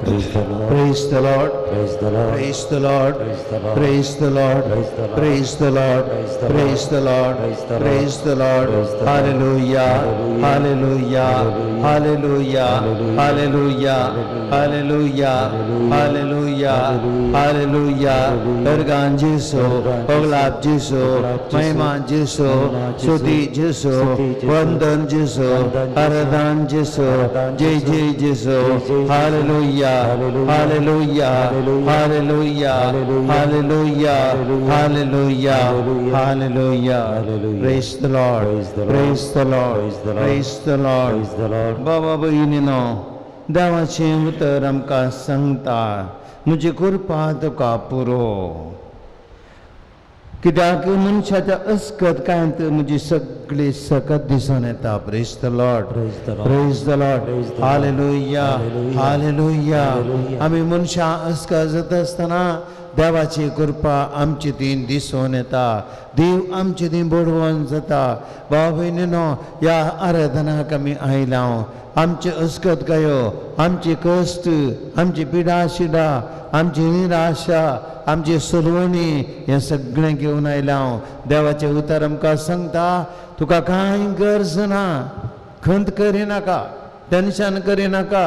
Praise the Lord. Praise the Lord. Praise the Lord. Praise the Lord. Praise the Lord. Praise the Lord. Hallelujah. Hallelujah. Hallelujah. Hallelujah. Hallelujah. Hallelujah. Hallelujah. Ergan Jesu, Oglab Jesu, Mahima Jesu, Stuti Jesu, Vandan Jesu, Aradhan Jesu, Jai Jai Jesu. Hallelujah. Hallelujah. Hallelujah. Hallelujah. Hallelujah. Hallelujah. Praise the Lord. Praise the Lord. Praise the Lord. बाबा भयणीनो, देवाचें उतर आमकां सांगता, म्हजी कृपा तुका पुरो. कित्याक मनशाच्या अस्कत कांय म्हजी सगळी सकत दिसून येता. Praise the Lord. Praise the Lord. Hallelujah. Hallelujah. आमी मनशां अस्कत जाता आसतना देवाची कृपा आमची ती दिसून येता. देव आमची ती बडवण जाता. भाव भयणीनो, ह्या आराधनाक आमी आयला. आमचे अस्कत गायो, आमचे कश्ट, आमची पिडा शिडा, आमची निराशा, आमची सोलवणी, हें सगळें घेवन आयला हांव. देवाचें उतर आमकां सांगता, तुका कांय गरज ना, खंत करिनाका, टेन्शन करिनाका,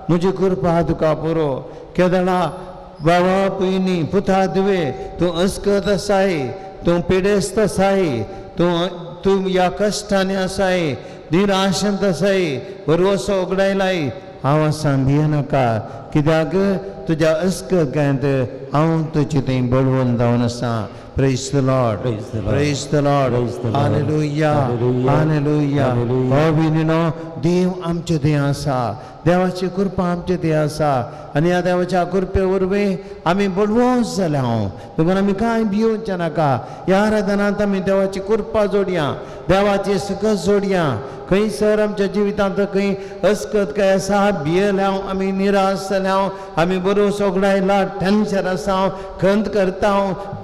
म्हजी कृपा तुका पुरो. केदळा बाबा पयलीं पुता दुवे, तूं अस्कत आसाय, तूं पिडेस्त आसाय, तूं तूं ह्या कश्टांनी आसाय, निराशेंत आसाय, बरोसो उगडायलाय, हांव आसा, भियेनाका. कित्याक तुज्या अस्कत कांयत हांव तुजी थंय बळवंत जावन आसा. Praise the Lord. Praise the Lord. Hallelujah. Hallelujah. हो भयणीनो, देव आमचे थंय आसा. देवाची कृपा आमचे थंय आसा आनी ह्या देवाच्या कृपे वरवीं आमी बळवंत जाल्या हांव. देखून आमी कांय भियोवचें नाका. ह्या आराधनांत आमी देवाची कृपा जोडया, देवाची सकत जोडया. खंयसर आमच्या जिवितांत खंय अस्कत काय आसा, भियेल्या आमी, निराश जाल्या आमी, बरो सोगडायला, टेन्शन आसा, खंत करता,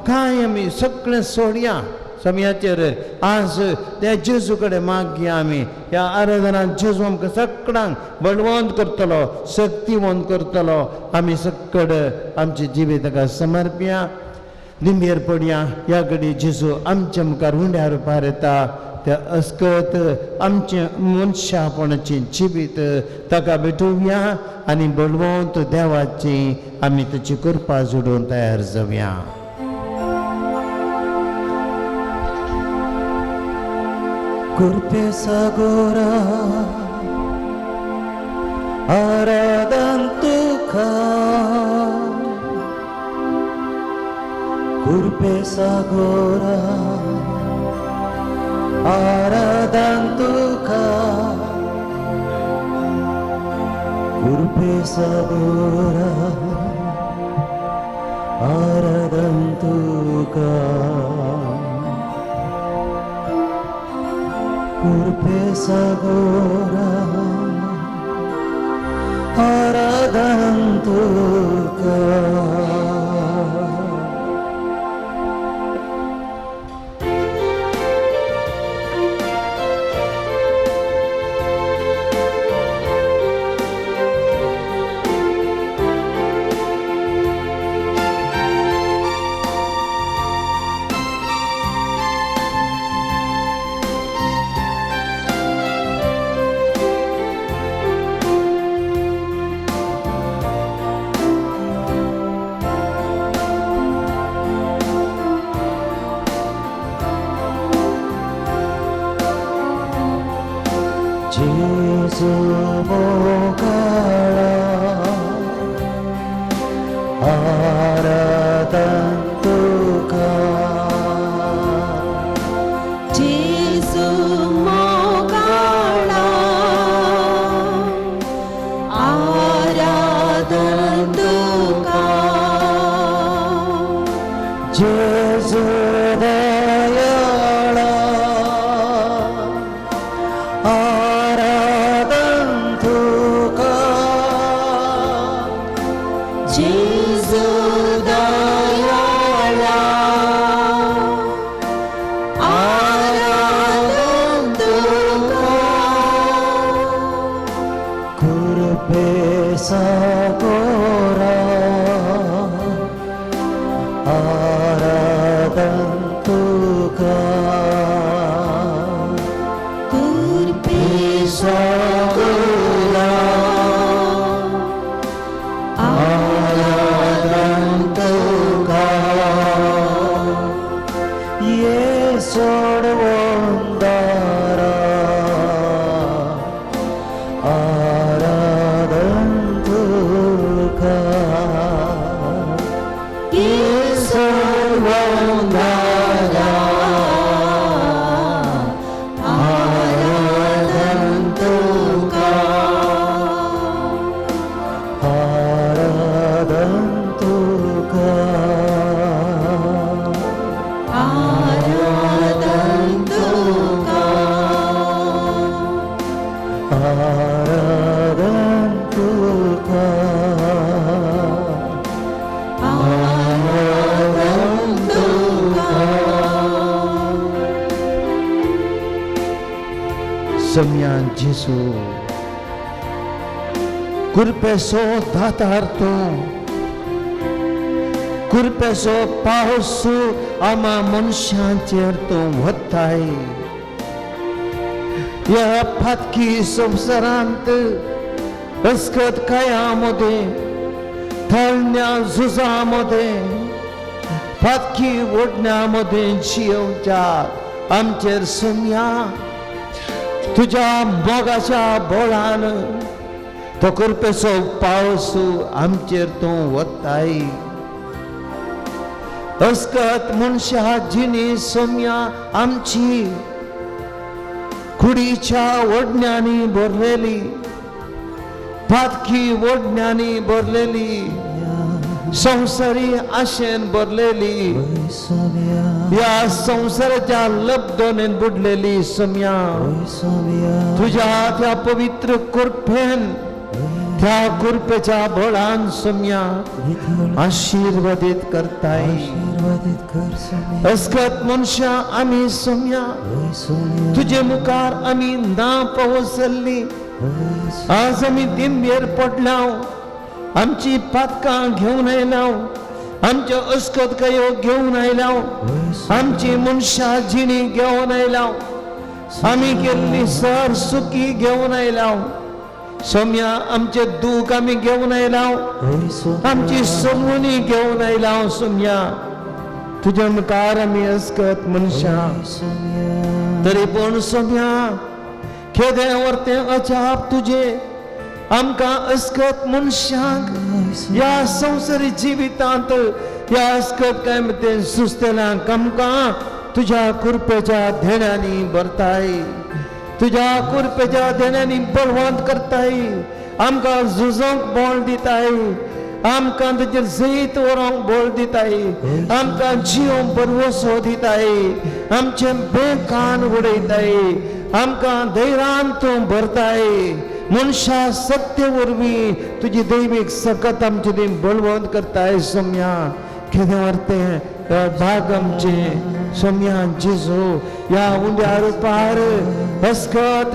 कांय आमी सगळें सोडया. समयाचेर आज त्या जेजू कडेन मागया आमी. ह्या आराधनांत जेजू आमकां सगळ्यांक बळवंत करतलो, शक्तिवंत करतलो. आमी सगळे आमचे जिवीत ताका समर्पया, दिंबेर पडया. ह्या घडी जेजू आमच्या मुखार उंड्या रुपार येता. त्या अस्कत आमचें मनशापणाचें जिवीत ताका भेटोवया आनी बळवंत देवाची आमी ताची कृपा जोडून तयार जावया. कृपे सागोरा आराधन तुका, कृपे सागोरा आराधन तुका, कृपे सागोरा आराधन तुका, कृपे सागोरा आराधन तुका. Jesu मोगाळा आराधन तुका, जेजू मोगाळा आराधन तुका, जेजू दयाळा आराधन तुका, जेजू दयाळा आराधन तुका, कृपे सागोरा जेजू कृपेचो दातार तूं, कृपेचो पावस आमा मनशांचेर तूं वताय. ह्या फातकी संवसारांत अस्कत काया मदें, थळण्या झुजा मदें, फातकी ओडण्या मदें जियोवच्या आमचेर सोम्या तुज्या मोगाच्या बोळान तो कृपेचो पावस आमचेर तूं वताय. अस्कत मनशा जिणी सोम्या आमची कुडीच्या ओडण्यांनी भरलेली, पातकी ओडण्यांनी भरलेली, संवसारी आशेन भरलेली, ह्या संवसाराच्या लब्धोनेन बुडलेली सोम्या तुज्या त्या पवित्र कृपेन, त्या कृपेच्या बळान सोम्या आशिर्वादीत करताय. अस्कत मनशां आमी सोम्या तुजे मुखार आमी ना पावसल्ली. आज आमी दिंबेर पडल्या, आमची पातकां घेवन आयल्या, आमच्यो अस्कतकायो घेवन आयल्या, आमची मनशां जिणी घेवन आयल्या, आमी केल्ली सर सुकी घेवन आयल्या. सोम्या आमचे दूख आमी घेवन आयल्या, आमची सलवणी घेवन आयल्या. सोम्या तुज्या मुखार आमी अस्कत मनशां, तरी पूण सोम्या केदें वर्तें अजाप तुजें आमकां अस्कत मनशांक ह्या संवसारी जिवितांत ह्या अस्कत काय तें सुस्तेल्यांक आमकां तुज्या कृपेच्या धेण्यांनी भरताय, तुज्या कृपेच्या देण्यांनी बळवंत करताय, आमकां झुजोंक बळ दिताय, आमकां तुजेर जैत व्हरूंक बळ दिताय, आमकां जिवंक बरवसो दिताय, आमचें बेकान उडयताय, आमकां धैर्यान तूं भरताय. मनशा सत्य वरवीं तुजी दैवीक सकत आमचे ती बळवंत करताय. सोम्या कितें वर्तें भाग आमचें सोम्या जेजू ह्या उंड्या रुपार अस्कत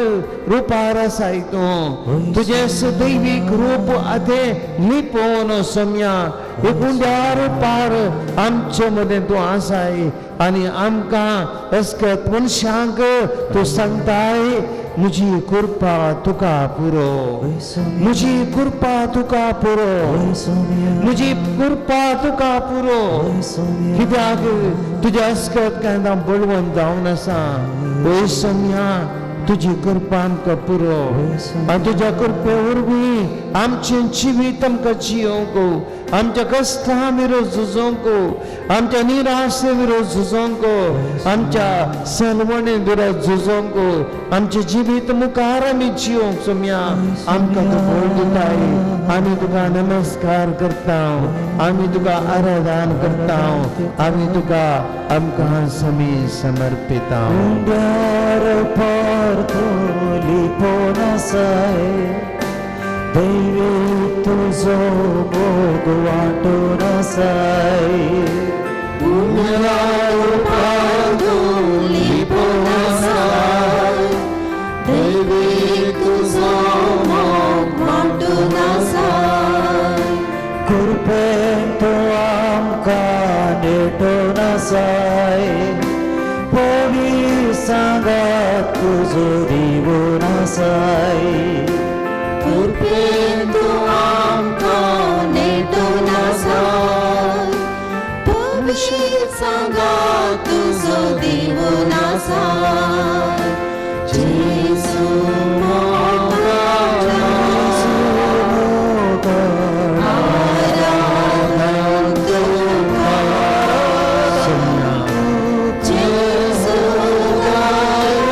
रुपार आसाय तूं, तुजें सदैवीक रूप आतें लिपोवन सोम्या एक उंड्या रुपार आमचे मदें तूं आसाय आनी आमकां अस्कत मनशांक तूं सांगताय म्हजी कृपा तुका पुरो, म्हजी कृपा तुका पुरो, म्हजी कृपा तुका पुरो. कित्याक तुज्या अस्कत कांय बळवंत जावन आसा. वय सोम्या तुजी कृपा आमकां पुरो आनी तुज्या कृपे वरवीं आमचें जिवीत आमकां जियोवंक, आमच्या कश्टां विरोध झुजोवंक, आमच्या निराशे विरोध झुजोवंक, आमच्या सलवणे विरोध झुजोवंक, आमचें जिवीत मुखार आमी जियोवंक सोम्या आमकां तूं बळ दिताय. आमी तुका नमस्कार करता, आमी तुका आराधन करता, आमी तुका आमकां समी समर्पिता. दैवी तुजो मोग वांटून आसाय, दैवी तुजो मोग वांटून आसाय, कृपेन तूं आमकां नेटून आसाय, पवी सांगात तुजो दिवून आसाय, कृपेन तूं आमकां नेटून आसाय, पवी सांगात तुजो दिवून आसाय. जेजू मोगाळा आराधन तुका, जेजू दयाळा.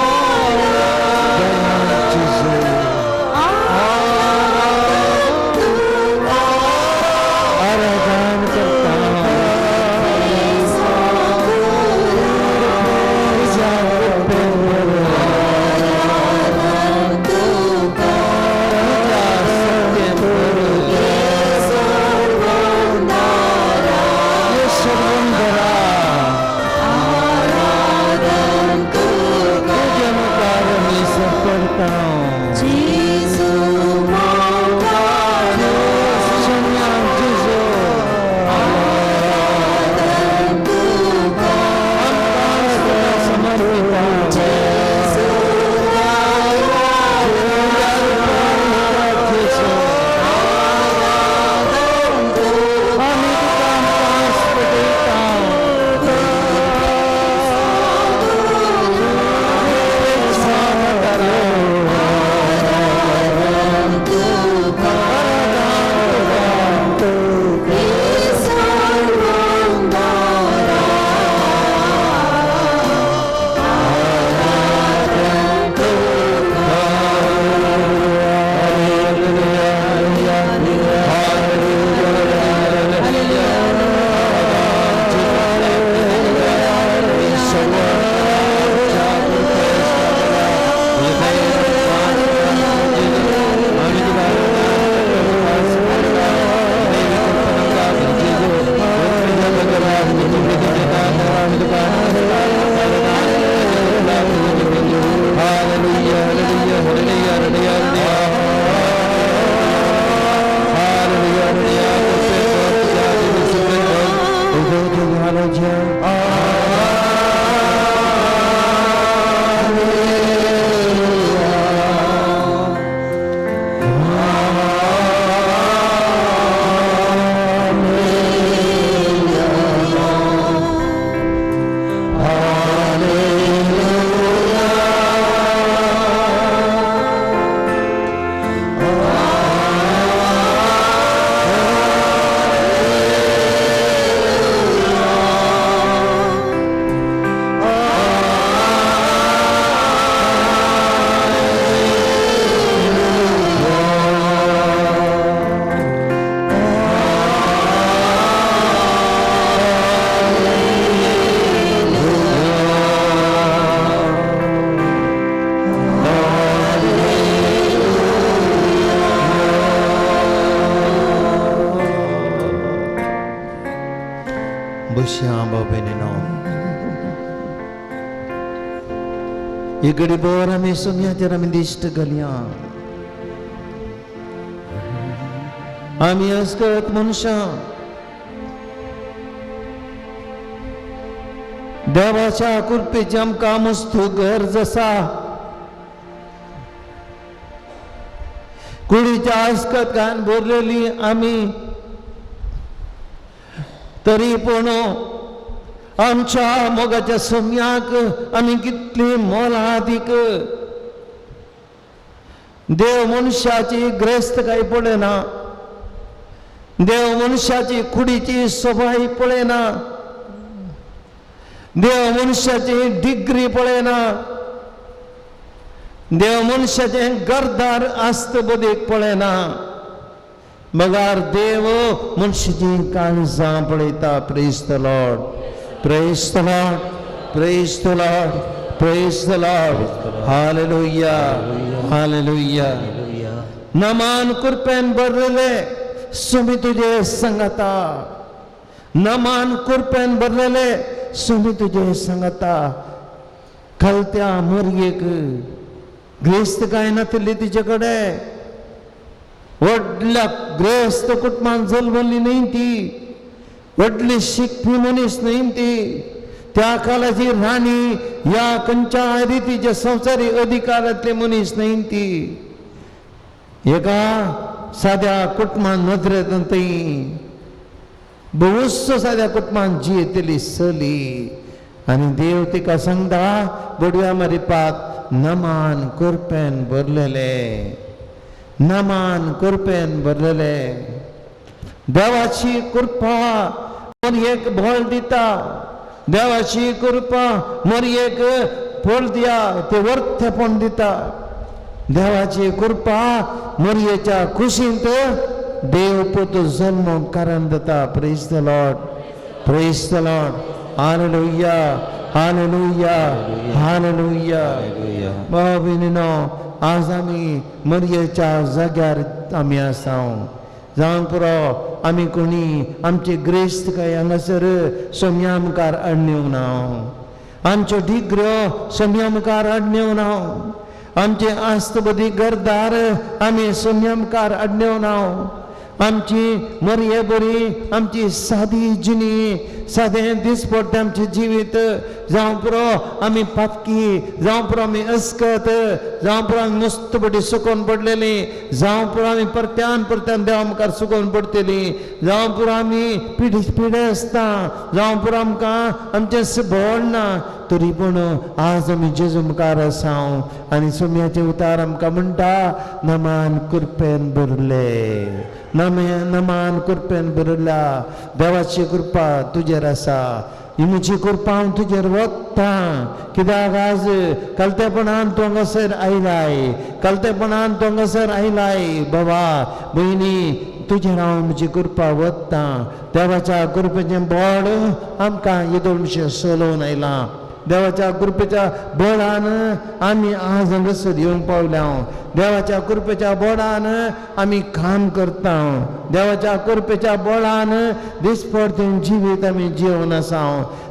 इकडे बोर आमी सोम्याचेर आमी दिश्ट घालया. आमी अस्कत मनशां देवाच्या कृपेची आमकां मस्तू गरज आसा. कुडीच्या अस्कत घाण भरलेली आमी तरी पूण आमच्या मोगाच्या सोम्याक आमी कितली मोलादीक. देव मनशाची ग्रेस्तकाय पळयना, देव मनशाची कुडीची सोबाय पळयना, देव मनशाची डिग्री पळयना, देव मनशाचें गरदार आस्त बदीक पळयना, मगर देव मनशाची काळजां पळयता. Praise the Lord, praise the Lord, praise the Lord, praise the Lord. Hallelujah, hallelujah. नमान कृपेन भरलेले सुमी तुझे संगता, नमान कृपेन भरलेले सुमी तुझे संगता. कलत्या मोरयेक ग्रेस्त काय नातिल्ली तिचे कडे, व्हडल्या ग्रेस्त कुटुंबान जल्मल्ली न्हय ती, व्हडली शिकपी मनीस न्हय ती. त्या काळाची राणी ह्या खंयच्या रितीच्या संवसारी अधिकारांतले मनीस न्हय ती. एका साद्या कुटुंबान नदरेंत ती बहुस साद्या कुटुंबान जियेतली चली. आनी देव तिका सांगता, बडव्या मारिपात नमान कृपेन भरलेले, नमान कृपेन भरलेले. देवाची कृपा मोरयेक बळ दिता, देवाची कृपा मोरयेक फळ दिया ते वर्थेपण दिता. देवाची कृपा मोरयेच्या कुशींत देव पुत जल्म कारण दिता. Praise the Lord, praise the Lord. Hallelujah, hallelujah, hallelujah. भाव भयणीनो, आज आमी मोरयेच्या जाग्यार आमी आसा. जावंक पुरो आमी कोणी आमची ग्रेस्त काय हांगासर सोम्या मुखार अडण्यो ना, आमच्यो डिग्र्यो सोम्या मुखार अडण्यो ना, आमचे आस्तबदी घरदार आमी सोम्या मुखार अडण्यो ना, आमची मरये बरी आमची सादी जिणी सादें दिसपडटा आमचें जिवीत. जावं पुरो आमी पातकी, जावं पुरो आमी अस्कत, जावं पुरो आमी मस्त बडी सुकोवन पडलेली, जावं पुरो आमी परत्यान परत्यान देवा मुखार सुकोवन पडटली, जावं पुरो आमी पिडे पिडे आसता, जावं पुरो आमकां आमचें भोवण ना, तरी पूण आज आमी जेजू मुखार आसा आनी सोम्याचें उतार आमकां म्हणटा, नमान कृपेन भरले, नमान कृपेन भरल्या. देवाची कृपा तुजेर आसा, म्हजी कृपा हांव तुजेर वता. कित्याक आज कलतेपणान तूं हांगासर आयलाय, कलतेपणान तूं हांगासर आयलाय. बाबा भयणी, तुजेर हांव म्हजी कृपा वता. देवाच्या कृपेचें बोड आमकां येदोळशें चलोवन आयलां. देवाच्या कृपेच्या बळान आमी आज हांगासर येवंक पावल्या. देवाच्या कृपेच्या बळान आमी काम करता. देवाच्या कृपेच्या बळान दिसपडतें जिवीत आमी जिवन आसा.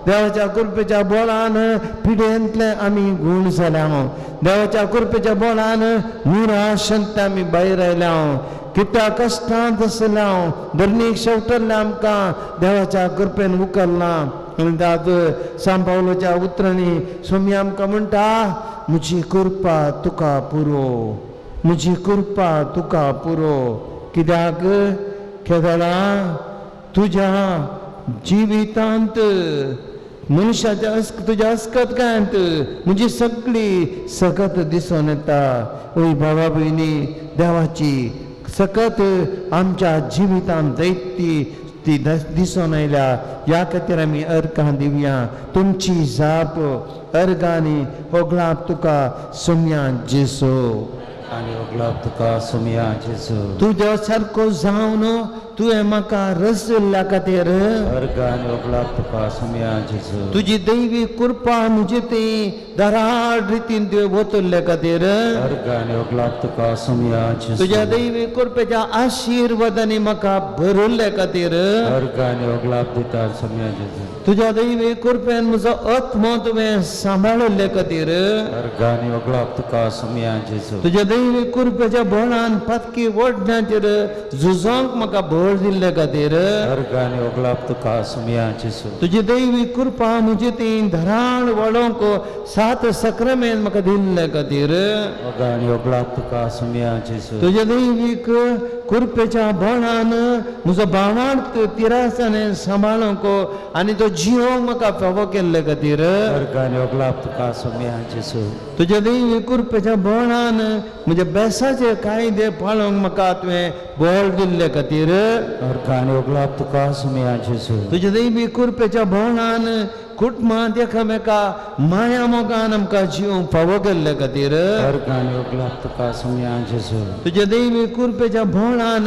देवाच्या कृपेच्या बळान पिडेंतले आमी गूण जाल्या. देवाच्या कृपेच्या बळान निराशंत आमी भायर आयल्या. कित्या कश्टांत आसल्या धरणीक शेवटल्लें आमकां देवाच्या कृपेन उखल्लां. म्हणटात सांत पावलाच्या उतरांनी स्वामी आमकां म्हणटा, म्हजी कृपा तुका पुरो, म्हजी कृपा तुका पुरो. कित्याक केदळा तुज्या जिवितांत मनशाच्या तुज्या अस्कतकायांत म्हजी सगळी सकत दिसून येता. ओय बाबा भयणी, देवाची सकत आमच्या जिवितांत दैती ती दिसून आयल्या. ह्या खातीर आमी अर्गां दिवया. तुमची जाप अर्गांनी होगळाप तुका सोम्या जेसो आनी होगळाप तुका सोम्या जेसो. तुज्या सारको जावन तुवें म्हाका रचल्ल्या खातीर अर्गां आनी होगळाप तुका सोम्या जेसो. तुजी दैवी कृपा म्हजे ती दराळ रितीन तुवें वतल्ल्या खातीर अर्गां आनी होगळाप तुका सोम्या जेसो. तुज्या दैवी कृपेच्या आशिर्वादांनी म्हाका भरल्ल्या खातीर अर्गां आनी होगळाप दिता सोम्या जेसो. तुज्या दैवी कृपेन म्हजो आत्मो तुवें सांबाळिल्ले खातीर अर्गां आनी होगळाप तुका सोम्या जेसो. तुज्या दैवी कृपेच्या बळान पातकी ओडण्याचेर झुजोंक म्हाका बळ दिल्ले खातीर अर्गां आनी होगळाप तुका सोम्या जेसो. तुजी दैवी कृपा म्हजी ती धराण वाडोवंक सात सक्रामेन म्हाका दिल्ले खातीर अर्गां आनी होगळाप तुका सोम्या जेसो. तुज्या दैवीक कृपेच्या बळान म्हजो भावार्थ तिरासाने सांबाळूंक आनी तो जियोंक म्हाका फावो केल्ले खातीर अर्गां आनी होगळाप तुका सोम्या जेसो. तुज्या दैवी कृपेच्या बळान म्हज्या बेसाचे कायदे पाळोवंक म्हाका तुवें बळ दिल्ले खातीर अर्गां आनी होगळाप तुका सोम्या जेसो. तुज्या दैवी कृपेच्या बळान कुटुंबांत एकामेका माया मोगान आमकां जिवंक फावो केल्ले खातीर अर्गां आनी होगळाप तुका सोम्या जेसो. तुज्या दैवी कृपेच्या बळान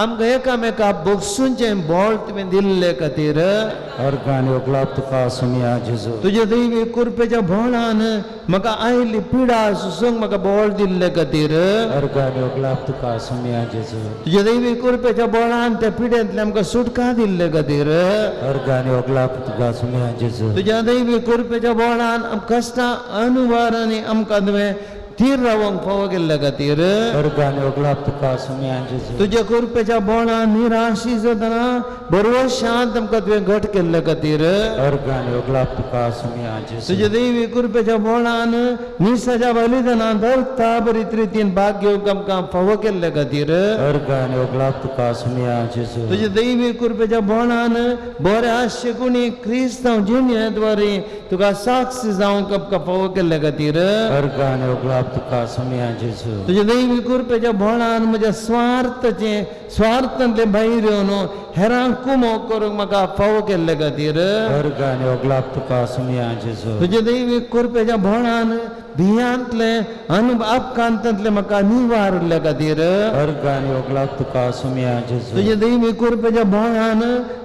आमकां एकामेका बगसूंचें बळ तुवें दिल्ले खातीर अर्गां आनी होगळाप तुका सोम्या जेसो. तुज्या दैवी कृपेच्या बळान म्हाका आयिल्ली पिडा सोसूंक म्हाका बळ दिल्ले खातीर अर्गां आनी होगळाप तुका सोम्या जेसो. तुज्या दैवी कृपेच्या बळान त्या पिडेंतले आमकां सुटका दिल्ले खातीर अर्गां आनी होगळाप तुका सोम्या जेसो. तुज्या दैवी कृपेच्या बळान कश्टां अनुवारांनी आमकां तुवें थीर रावंक फावो केल्ले खातीर अर्गां आनी होगळाप तुका सोम्या जेसो. तुज्या कृपेच्या बळान निराशी जातना बरो शांत आमकां तुवें घट केल्ले खातीर अर्गां आनी होगळाप तुका सोम्या जेसो. तुज्या दैवी कृपेच्या बळान मिसाच्या बलिदानांत दर बरी रितीन भाग घेवंक आमकां फावो केल्ले खातीर अर्गां आनी होगळाप तुका सोम्या जेसो. तुज्या दैवी कृपेच्या बळान बऱ्या शिकुणी क्रिस्तांव जिणेद्वारे तुका साक्ष जावंक आमकां फावो केल्ले खातीर अर्गां आनी होगळाप तुका सोम्या जेसो. तुज्या दैवी कृपेच्या बळान म्हज्या स्वार्थाचें स्वार्थांतलें भायर येवन हेरांक कुमोक करूंक म्हाका फावो केल्ले खातीर अर्गां आनी होगळाप तुका सोम्या जेसो. तुज्या दैवी कृपेच्या बळान भियांतलें आनी अपघातांतलें म्हाका निवारल्ले खातीर अर्गां आनी होगळाप तुका सोम्या जेसो. तुज्या दैवी कृपेच्या बळान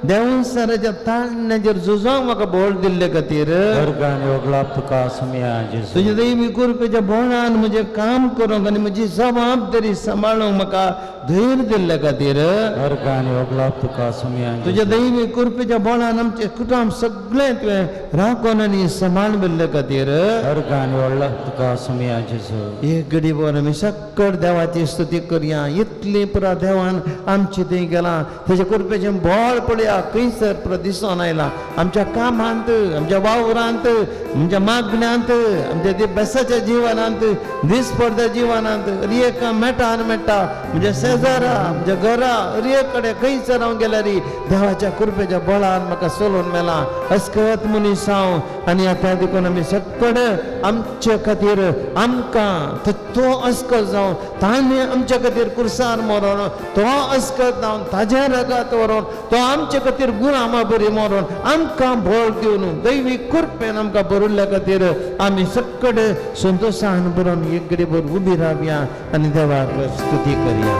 देवसाराच्या ताळण्याचेर झुजोंक म्हाका बळ दिल्ले खातीर अर्गां आनी होगळाप तुका सोम्या जेसो. तुज्या दैवी कृपेच्या बळान म्हजें काम करूंक आनी म्हजी जबाबदारी सांबाळूंक म्हाका धैर्य दिल्ले खातीर अर्गां आनी होगळाप तुका सोम्या जेसो. तुज्या दैवी कृपेच्या बळान आमचें कुटुंब सगळें तुवें राखून आनी सांबाळ दिल्ले खातीर अर्गां आनी होगळाप तुका सोम्या जेसो. एक घडी भर आमी सक्कड देवाची स्तुती करया. इतली पुरा देवान आमची थंय गेलां तेजे कृपेचें बळ पळया खंयसर पुरा दिसून आयलां. आमच्या कामांत, आमच्या वावरांत, आमच्या मागण्यांत, आमच्या बेसाच्या जिवनांत, दिसपडत्या जिवनांत, एका मेटान मेटा म्हज्या शेजारा, म्हज्या घरा, एक कडेन खंयसर हांव गेल्यार देवाच्या कृपेच्या बळान म्हाका सोलोवन मेलां. अस्कत मनीस हांव आनी आतां देखून आमी सक्कड आमचे खातीर आमकां तो अस्कत जावन ताणें आमच्या खातीर कुर्सार मरोन, तो अस्कत जावन ताज्या रगात व्हरोन, तो आमचे खातीर गुलामा बरी मरोन आमकां बळ दिवन दैवी कृपेन आमकां भरिल्ल्या खातीर आमी सक्कड संतोशान बरोवन एक घडी भर उबी रावया आनी देवाक स्तुती करया.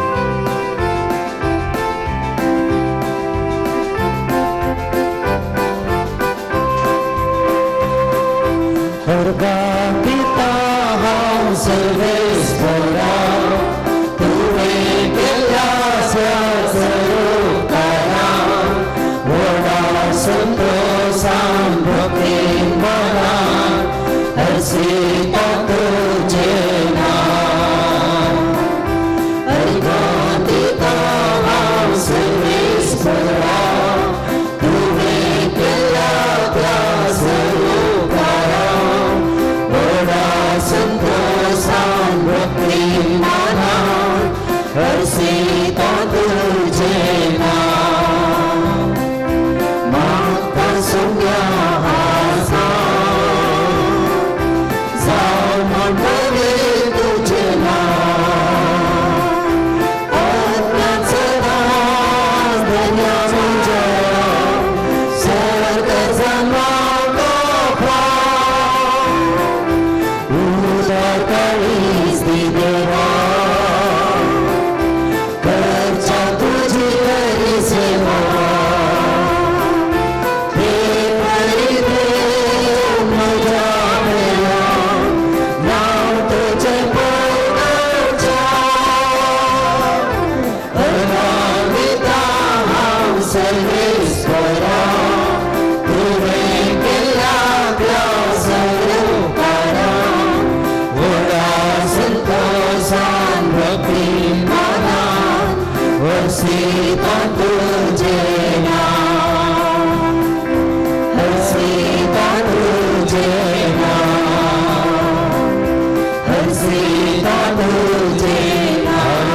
अर्घां दिता हांव सर्वेस्परा, तुवें केल्ल्या उपकारा, व्हडा संतोसान भक्तीन मनान हर्षिता तुजें नांव. अर्घां दिता हांव सर्वेस्परा, तुवें केल्ल्या उपकारा, व्हडा संतोसान भक्तीन मनान हर्षिता तुजें नांव. म्हाका सुम्या आसा जावं म्हण बरें तुजें नांव, आत्म्यान सदांच धन्या म्हज्या, सर्ग म्हाका फाव. उदार काळीज दी देवा, करच्या तुजी बरी सेवा, हे परी देव म्हज्या मेळा, नांव तुजें पळोवच्या. अर्घां दिता हांव सर्वेस्परा, तुवें केल्ल्या त्या उपकारा, व्हडा संतोसान भक्तीन मनान हर्षिता तुजें नांव, हर्षिता तुजें नांव, हर्षिता तुजें नांव.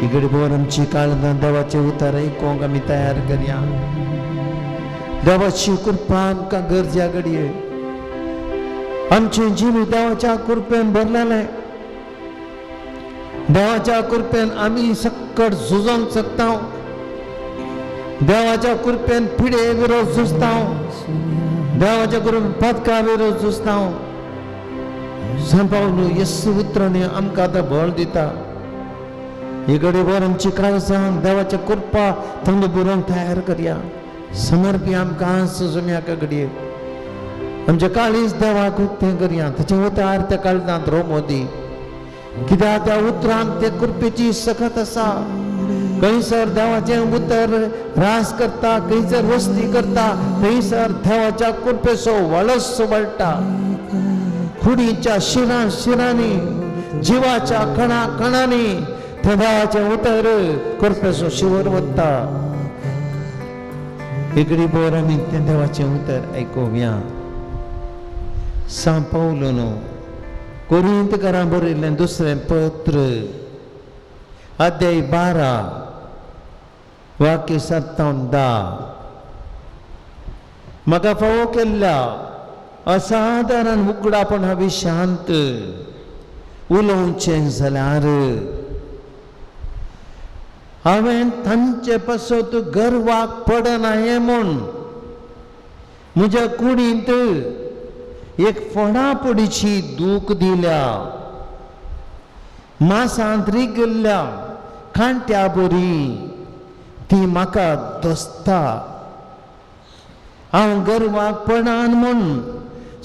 इकडे भर आमची काळजां देवाचे उतार आयकूंक आमी तयार करया. देवाची कृपा आमकां गरज्या घडये, आमचें जिवीत देवाच्या कृपेन भरलेलें. देवाच्या कृपेन आमी सक्कट झुजोंक शकता, देवाच्या कृपेन पिडे विरोध झुजता, देवाच्या कृपेन पदका विरोध झुजता. संत पावलू येसू उतरांनी आमकां आतां बळ दिता. ही घडीभर आमची काळजां देवाच्या कृपा थंड बरोवंक तयार करया. समर्पी आमकां सुम्याका घडये आमच्या काळीज देवाक उक्तें करया. ताचें उतार त्या काळजांत रोमो दी, कित्याक त्या उतरांत ते कृपेची सकत आसा. खंयसर देवाचें उतर रास करता, खंयसर वस्ती करता, थंयसर देवाच्या कृपेचो वळस वळटा. कुडीच्या शिरां शिरांनी, जिवाच्या कणा कणांनी त्या देवाचें उतर कृपेचो शिवर वता. इकडे भर आमी तें देवाचें उतर आयकुया. सांत पावलून कोरिंतकारां बरयल्लें दुसरें पत्र, अध्याय 12 वाक्य 7-10. म्हाका फावो केल्ल्या असाधारण उगडापण हांवें शांत उलोवचें जाल्यार हांवें तांचे पासत गर्वाक पडना हें म्हूण म्हज्या कुडींत एक फोडाफोडीची दूख दिल्या. मासांत रिगिल्ल्या कांट्या बरी ती म्हाका दोसता. हांव गर्वाक पडन म्हूण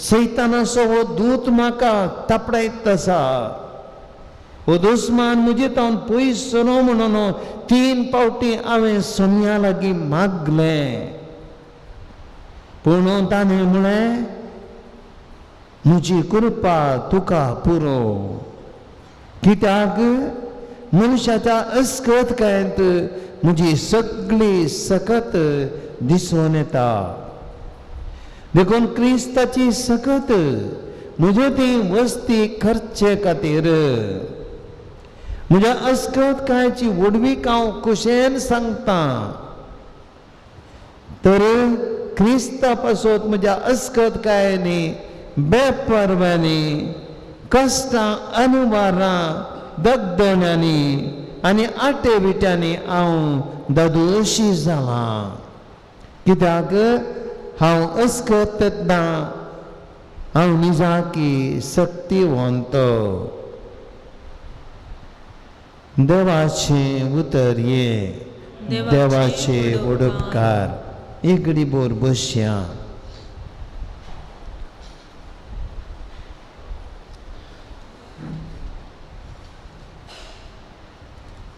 सैतानाचो हो दूत म्हाका तापडायत आसा. हो दुस्मान म्हजे तावन पयस सरो म्हणून 3 फावटी हांवें सोम्या लागीं मागलें, पूण ताणें म्हळें म्हजी कृपा तुका पुरो, कित्याक मनशाच्या अस्कतकायेंत म्हजी सगळी सकत दिसून येता. देखून क्रिस्ताची सकत म्हजे ती वस्ती करचे खातीर म्हज्या अस्कतकायेची व्हडवीक हांव खुशेन सांगता. तर क्रिस्ता पासत म्हज्या अस्कतकायांनी, बेपर्वांनी, कश्टां अनुवारां, दगदण्यांनी आनी आटे विट्यांनी हांव दादोशी जालां. कित्याक हांव अस्कत तेन्ना हांव निजाकी शक्तिवंत. देवाचें उतर हें देवाचें वडपकार. एक बोर बसया.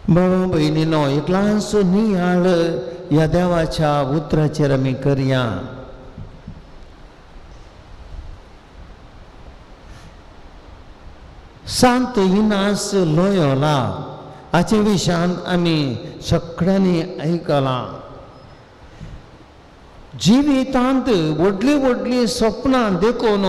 बाबा भयणीनो, एक ल्हानसो नियाळ ह्या देवाच्या उतराचेर आमी करया. सांत इनास लोयोला हाचे विशयान आमी सगळ्यांनी आयकलां. जिवितांत व्हडलीं व्हडलीं सपनां देखून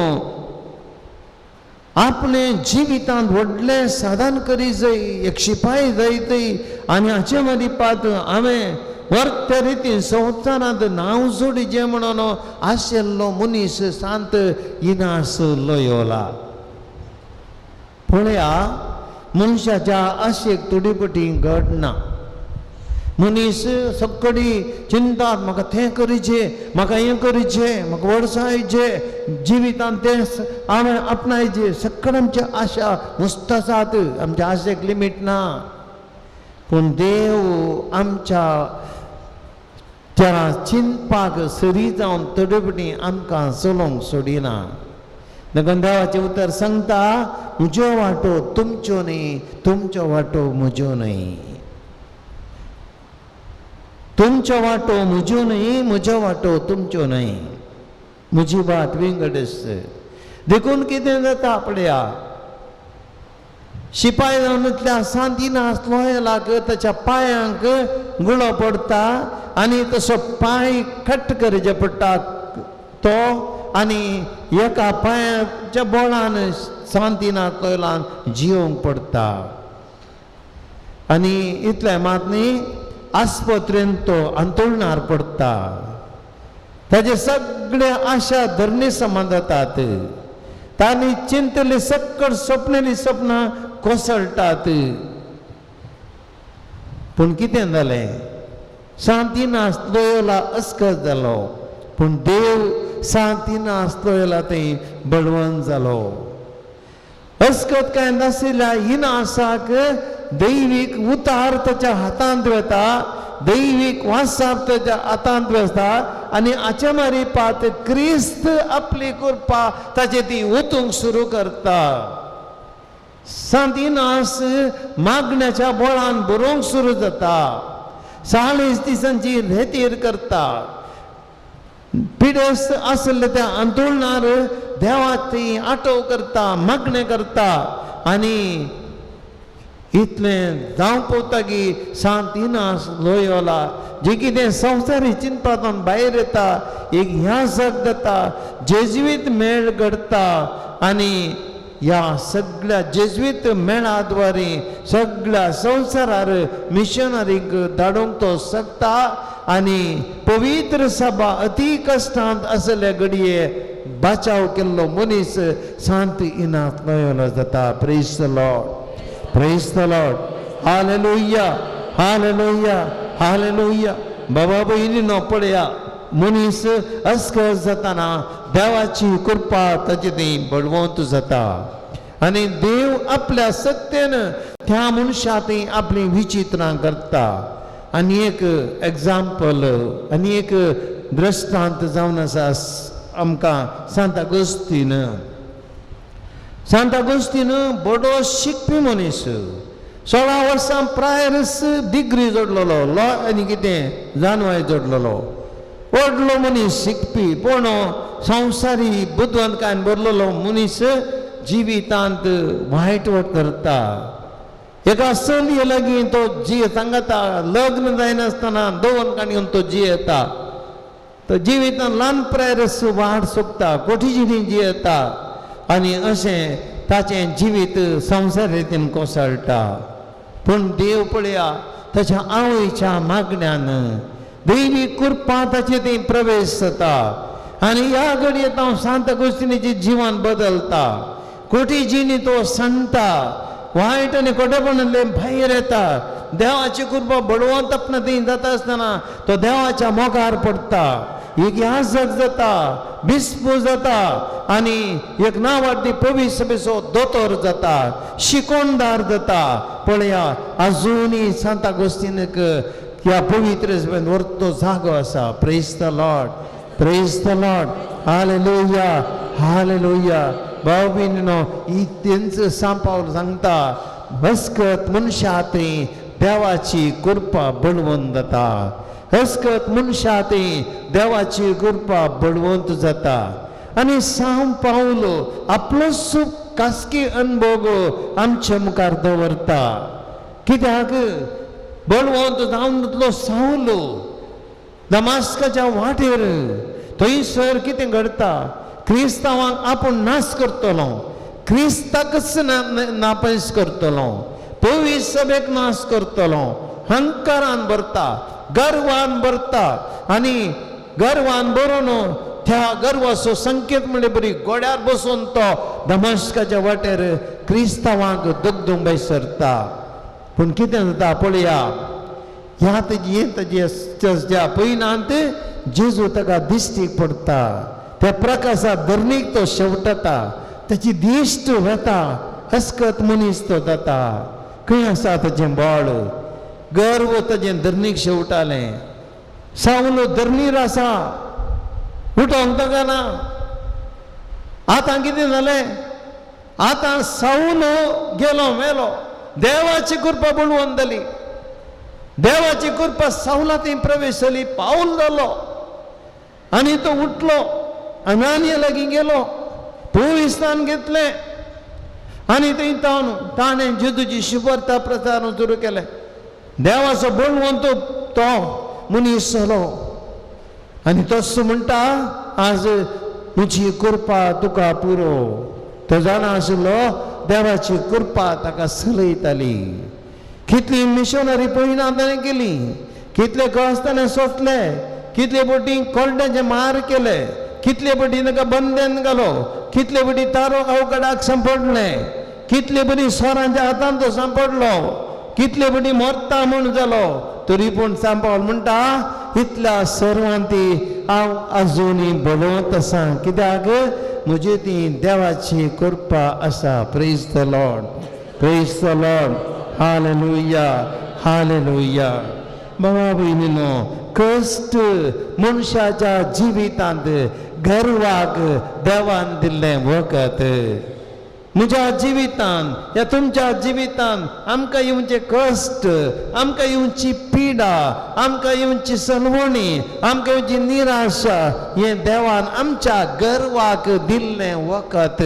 आपले जिवितांत व्हडलें साधन करी जाय, एक शिपाय जायत आनी हाचे मदीं पात हांवें वर्ते रितीन संवसारांत नांव जोडीचें म्हणून आशिल्लो मनीस सांत इनास लोयोला. पळया, मनशाच्या आशेक थोडी पटी घडना. मनीस सगळी चिंतात, म्हाका तें करीचें, म्हाका हें करीचें, म्हाका वर्सायचें, जिवितांत तें हांवें आपणायचें. सगळें आमच्या आशा मस्त आसात, आमच्या आशेक लिमीट ना. पूण देव आमच्या त्या चिंतपाक सरी जावन थोडे पटी आमकां चलोवंक सोडिना. देखून देवाचें उतर सांगता, म्हज्यो वाटो तुमच्यो न्हय, तुमच्यो वाटो म्हज्यो न्हय. तुमच्यो वाटो म्हज्यो न्हय, म्हज्यो वाटो तुमच्यो न्हय. म्हजी वाट विंगड आसता. देखून कितें जाता पळया, शिपाय जावन सांत इनास लोयलाक ताच्या पांयांक गुळो पडटा आनी तसो पांय कट करचे पडटा तो, आनी एका पांयाच्या बोळान सांत इनास लोयलान जियोंक पडटा. आनी इतलें मात न्ही, आस्पत्रेंत तो अंतुळणार पडटा. ताजे सगळे आशा धरणी समान जातात. तांणी चिंतली सक्कड सपनेली सपनां कोसळटात. पूण कितें जालें, सांत इनास लोयोला अस्कत जालो, पूण देव सांत इनास लोयोला थंय बळवंत जालो. अस्कत कांय नाशिल्ल्या इनासाक दैवीक उतार ताच्या हातांत वता, दैवीक वासाप ताच्या हातांत वता आनी हाचे मारी पात क्रिस्त आपली कृपा ताचे ती ओतूंक सुरू करता. सांत इनास मागण्याच्या बोळान बरोवंक सुरू जाता. 40 दिसांची रेतीर करता. पिडेस्त आसले त्या आंदोलनार देवाक ती आटोव करता, मागणें करता. आनी इतलें जावंक पवता की सांत इनास लोयोला जे कितें संवसारी चिंतपांतल्यान भायर येता, एक ह्या जग जाता, जेज्वीत मेळ घडता आनी ह्या सगळ्या जेज्वीत मेळा द्वारे सगळ्या संवसारार मिशनरींक धाडूंक तो शकता. आनी पवित्र सभा अती कश्टांत आसल्या घडये बाचाव केल्लो मनीस सांत इनास लोयोला जाता. Praise the Lord, praise the Lord. Hallelujah, hallelujah, hallelujah. बाबा भयणीनो, पळया, मनीस अस्कस जाताना देवाची कृपा ताचे थंय बळवंत जाता आनी देव आपल्या सत्तेन त्या मनशा थंय आपलीं विचित्रां करता. आनी एक एग्जाम्पल आनी एक दृश्टांत जावन आसा आमकां सांत आगोस्तीन. सांत आगोस्तीन बरो शिकपी मनीस, 16 वर्सां प्रायरस डिग्री जोडलेलो, लॉ आनी कितें जानवाय जोडलेलो, व्हडलो मनीस शिकपी, पूण संवसारी बुदवंतकायेन भरलेलो मनीस जिवितांत वायट वट करता. एका चलये लागीं तो जी सांगता, लग्न जायनासतना दोन काणयेन तो जियेता. तो जिवितांत ल्हान प्रायरस वाट सोदता, कोठी जिणी जियेता आनी अशें ताचें जिवीत संवसार रितीन कोसळटा. पूण देव पळया ताच्या आवयच्या मागण्यान देवी कृपा ताचे थंय प्रवेश जाता आनी ह्या घडयेत हांव सांत अगुस्तिनाचें जिवन बदलता. कोटी जिणी तो सांगता, वायट आनी खोटेपणांतले भायर येता. देवाची कृपा बळवंत आपणा थंय जाता आसतना तो देवाच्या मोगार पडटा, एक याजक जाता, बिस्पू जाता आनी एक नांवाडटी पवित्र सभेचो दोतोर जाता, शिकोणदार जाता. पळया आजुनूय सांत अगुस्तिनाक ह्या पवित्र सभेन व्हरतो जागो आसा. Praise the Lord, praise the Lord, hallelujah, hallelujah. भाव भयणीनो, ही तेंच सांपावल सांगता, हसकत मनशा थंय देवाची कृपा बळवंत जाता. हसकत मनशा थंय देवाची कृपा बळवंत जाता. आनी सांव पावल आपलो खासगी अनुभव आमच्या मुखार दवरता. कित्याक बळवंत जावन जातलो सावलो दमास्काच्या वाटेर थंयसर कितें घडता, क्रिस्तांवांक आपूण नाश करतलो, क्रिस्ताकच नापयस करतलो, पवित्र सभेक नाश करतलो. हंकारान भरता, गर्वान भरता आनी गर्वान भरून त्या गर्वाचो संकेत म्हणले बरी गोड्यार बसून तो दमास्काच्या वाटेर क्रिस्तांवांक दगदुंबय सरता. पूण कितें जाता पळया, ह्या तेजी हें ताजी ज्या पयनांत जेजू ताका दिश्टीक पडटा, त्या प्रकाशा धरणीक तो शेवटता, ताची दिश्ट वता, हसकत मनीस तो जाता. खंय आसा ताजें बळ? गर्व ताजें धरणीक शेवटालें. सावलो धरणीर आसा, उठोंक ताका ना. आतां कितें जालें? आतां सावलो गेलो मेलो. देवाची कृपा बळवंत जाली, देवाची कृपा सावला थंय प्रवेश जाली. पावल जालो आनी तो उठलो, अनानिया लागीं गेलो, पवित्र घेतलें आनी थंय तावन ताणें जेजूची शुभर्ता प्रचार सुरू केलें. देवाचो बळवंत तो मनीस जालो आनी तसो म्हणटा, आज म्हजी कृपा तुका पुरो. तो जाणा आशिल्लो देवाची कृपा ताका सलयताली. कितली मिशनरी पयना ताणें केली, कितले कश्ट ताणें सोंसले, कितले पटी कोरड्याचे मार केले, कितले पटी ताका बंदेन घालो, कितले पटी तारो अवघडाक सांपडलें, कितले पटी सोरांच्या हातान तो सांपडलो, कितले पटी मरता म्हूण जालो, तरी पूण सांपावल म्हणटा, इतल्या सर्वांती हांव आजुनूय बळवंत आसा. कित्याक? म्हजी ती देवाची कृपा आसा. Praise the Lord, praise the Lord, hallelujah, hallelujah. बाबा भयणीनो, कश्ट मनशाच्या जिवितांत गर्वाक देवान दिल्लें वखद. म्हज्या जिवितान या तुमच्या जिवितान आमकां येवचे कश्ट, आमकां येवची पिडा, आमकां येवची सलवणी, आमकां येवची निराशा, हें देवान आमच्या गर्वाक दिल्लें वखद.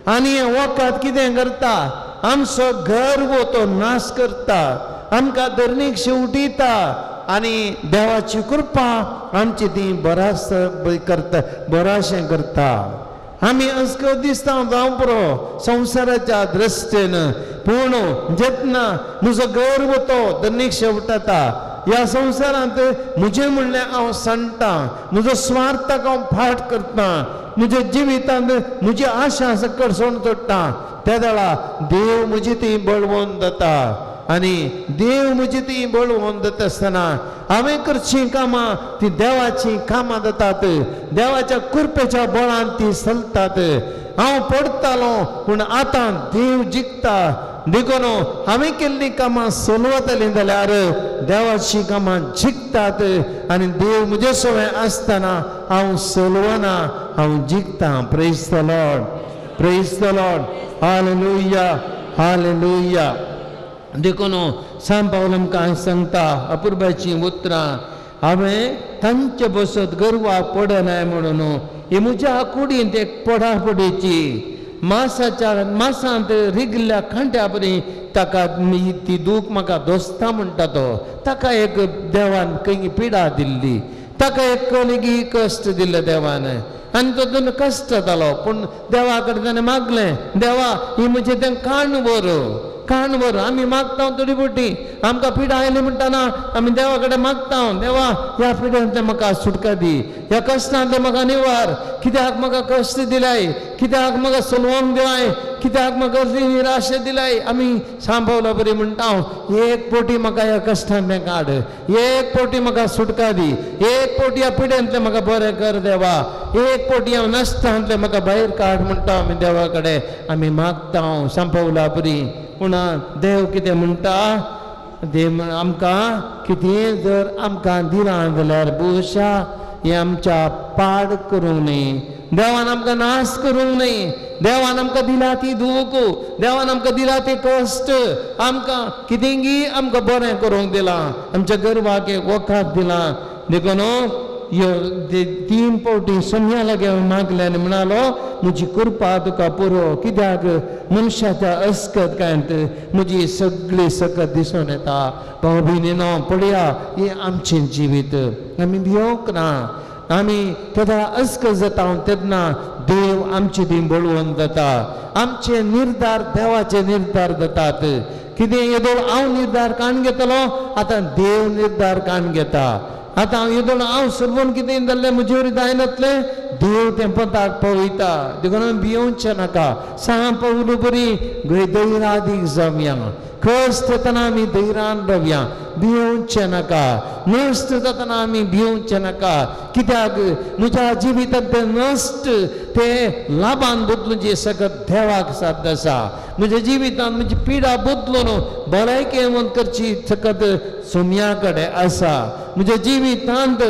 आनी हें वखद कितें करता? आमचो गर्व तो नाश करता, आमकां धरणीक शेवटिता आनी देवाची कृपा आमची ती बरास करता, बराशें करता. आमी अस्क दिसता जावं पुरो संवसाराच्या दृश्टीन, पूण जेन्ना म्हजो गर्व तो धरणीक शेवटता, ह्या संवसारांत म्हजें म्हणलें हांव सांडटा, म्हजो स्वार्थाक हांव फाट करता, म्हज्या जिवितांत म्हजी आशा सकट सोडून सोडटा, त्या वेळा देव म्हजी ती बळवंत जाता. आनी देव म्हजी ती बळवंत जाता आसतना हांवें करचीं कामां ती देवाचीं कामां जातात, देवाच्या कृपेच्या बळान ती चलतात. हांव पडटालो पूण आतां देव जिखता, देखून हांवें केल्लीं कामां चलवतलीं जाल्यार देवाचीं कामां जिखतात आनी देव म्हजे सवें आसतना हांव चलवना, हांव जिखतां. Praise the Lord, praise the Lord, hallelujah, hallelujah. देखून सांत पावल आमकां सांगता अपुरबायचीं उतरां, हांवें तांचे बसत गर्वाक पडनाय म्हणून ही म्हज्या कुडींत एक पडापडीची मासाच्या मासांत रिगल्या कांट्या परी ताका ती दूख म्हाका दोस्ता म्हणटा तो. ताका एक देवान खंय पिडा दिल्ली, ताका एक लेगीत कश्ट दिल्ले देवान आनी तो दोन कश्ट जालो. पूण देवा कडेन ताणें मागलें, देवा ही म्हजें तें काण व्हर. काणवर आमी मागता थोडी बोटी आमकां पिडा आयली म्हणटाना आमी देवा कडेन मागता, देवा ह्या पिड्यांतलें म्हाका सुटका दी, ह्या कश्टांतलें म्हाका निवार, कित्याक म्हाका कश्ट दिलाय, कित्याक म्हाका सलवंग दिलाय, कित्याक म्हाका असली निराशा दिलाय. आमी सांबावला बरी म्हणटा, एक पोटी म्हाका ह्या कश्टांतलें काड, एक पोटी म्हाका सुटका दी, एक पोटी ह्या पिड्यांतलें म्हाका बरें कर देवा, एक पोटी हांव नश्टांतलें म्हाका भायर काड म्हणटा आमी देवा कडेन आमी मागता सांबावला बरी. पूण देव कितें म्हणटा, देव आमकां कितें जर आमकां दिलां जाल्यार भोवशा हें आमच्या पाड करूंक न्हय, देवान आमकां नाश करूंक न्हय, देवान आमकां दिला ती दूख, देवान आमकां दिला ते कश्ट, आमकां कितेंगी आमकां बरें करूंक दिलां, आमच्या गर्वाक एक वखद दिलां. देखून ह्यो तीन पावटी सोम्या लागीं मागलें आनी म्हणालो म्हजी कृपा तुका पुरो, कित्याक मनशाच्या अस्कत कांयत म्हजी सगळी सकत दिसून येता. भाव भयणीनो पळया हें आमचें जिवीत, आमी भियोंक ना. आमी केन्ना अस्कत जाता तेन्ना देव आमची ती बळवंत जाता, आमचे निर्धार देवाचे निर्धार जातात. कितें येदोळ हांव निर्धार काण घेतलो, आतां देव निर्धार काण घेता. आतां हांव येदोळ हांव सरवण कितें जाल्लें म्हजे वरी जायनातलें, देव तें पदाक पळयता. देखून आमी भियोवचें नाका. सांग पावलू बरी धैरादीक जावया, कश्ट जातना आमी धैरान रावया, भियोवचें नाका. नश्ट जातना आमी भियोवचें नाका, कित्याक म्हज्या जिवितांत तें नश्ट तें लाभान बदलून जें सगळें देवाक साध्य आसा. म्हज्या जिवितांत म्हजी पिडा बदलून भलायकेवंत करची सकत सोम्या कडेन आसा. म्हज्या जिवितांत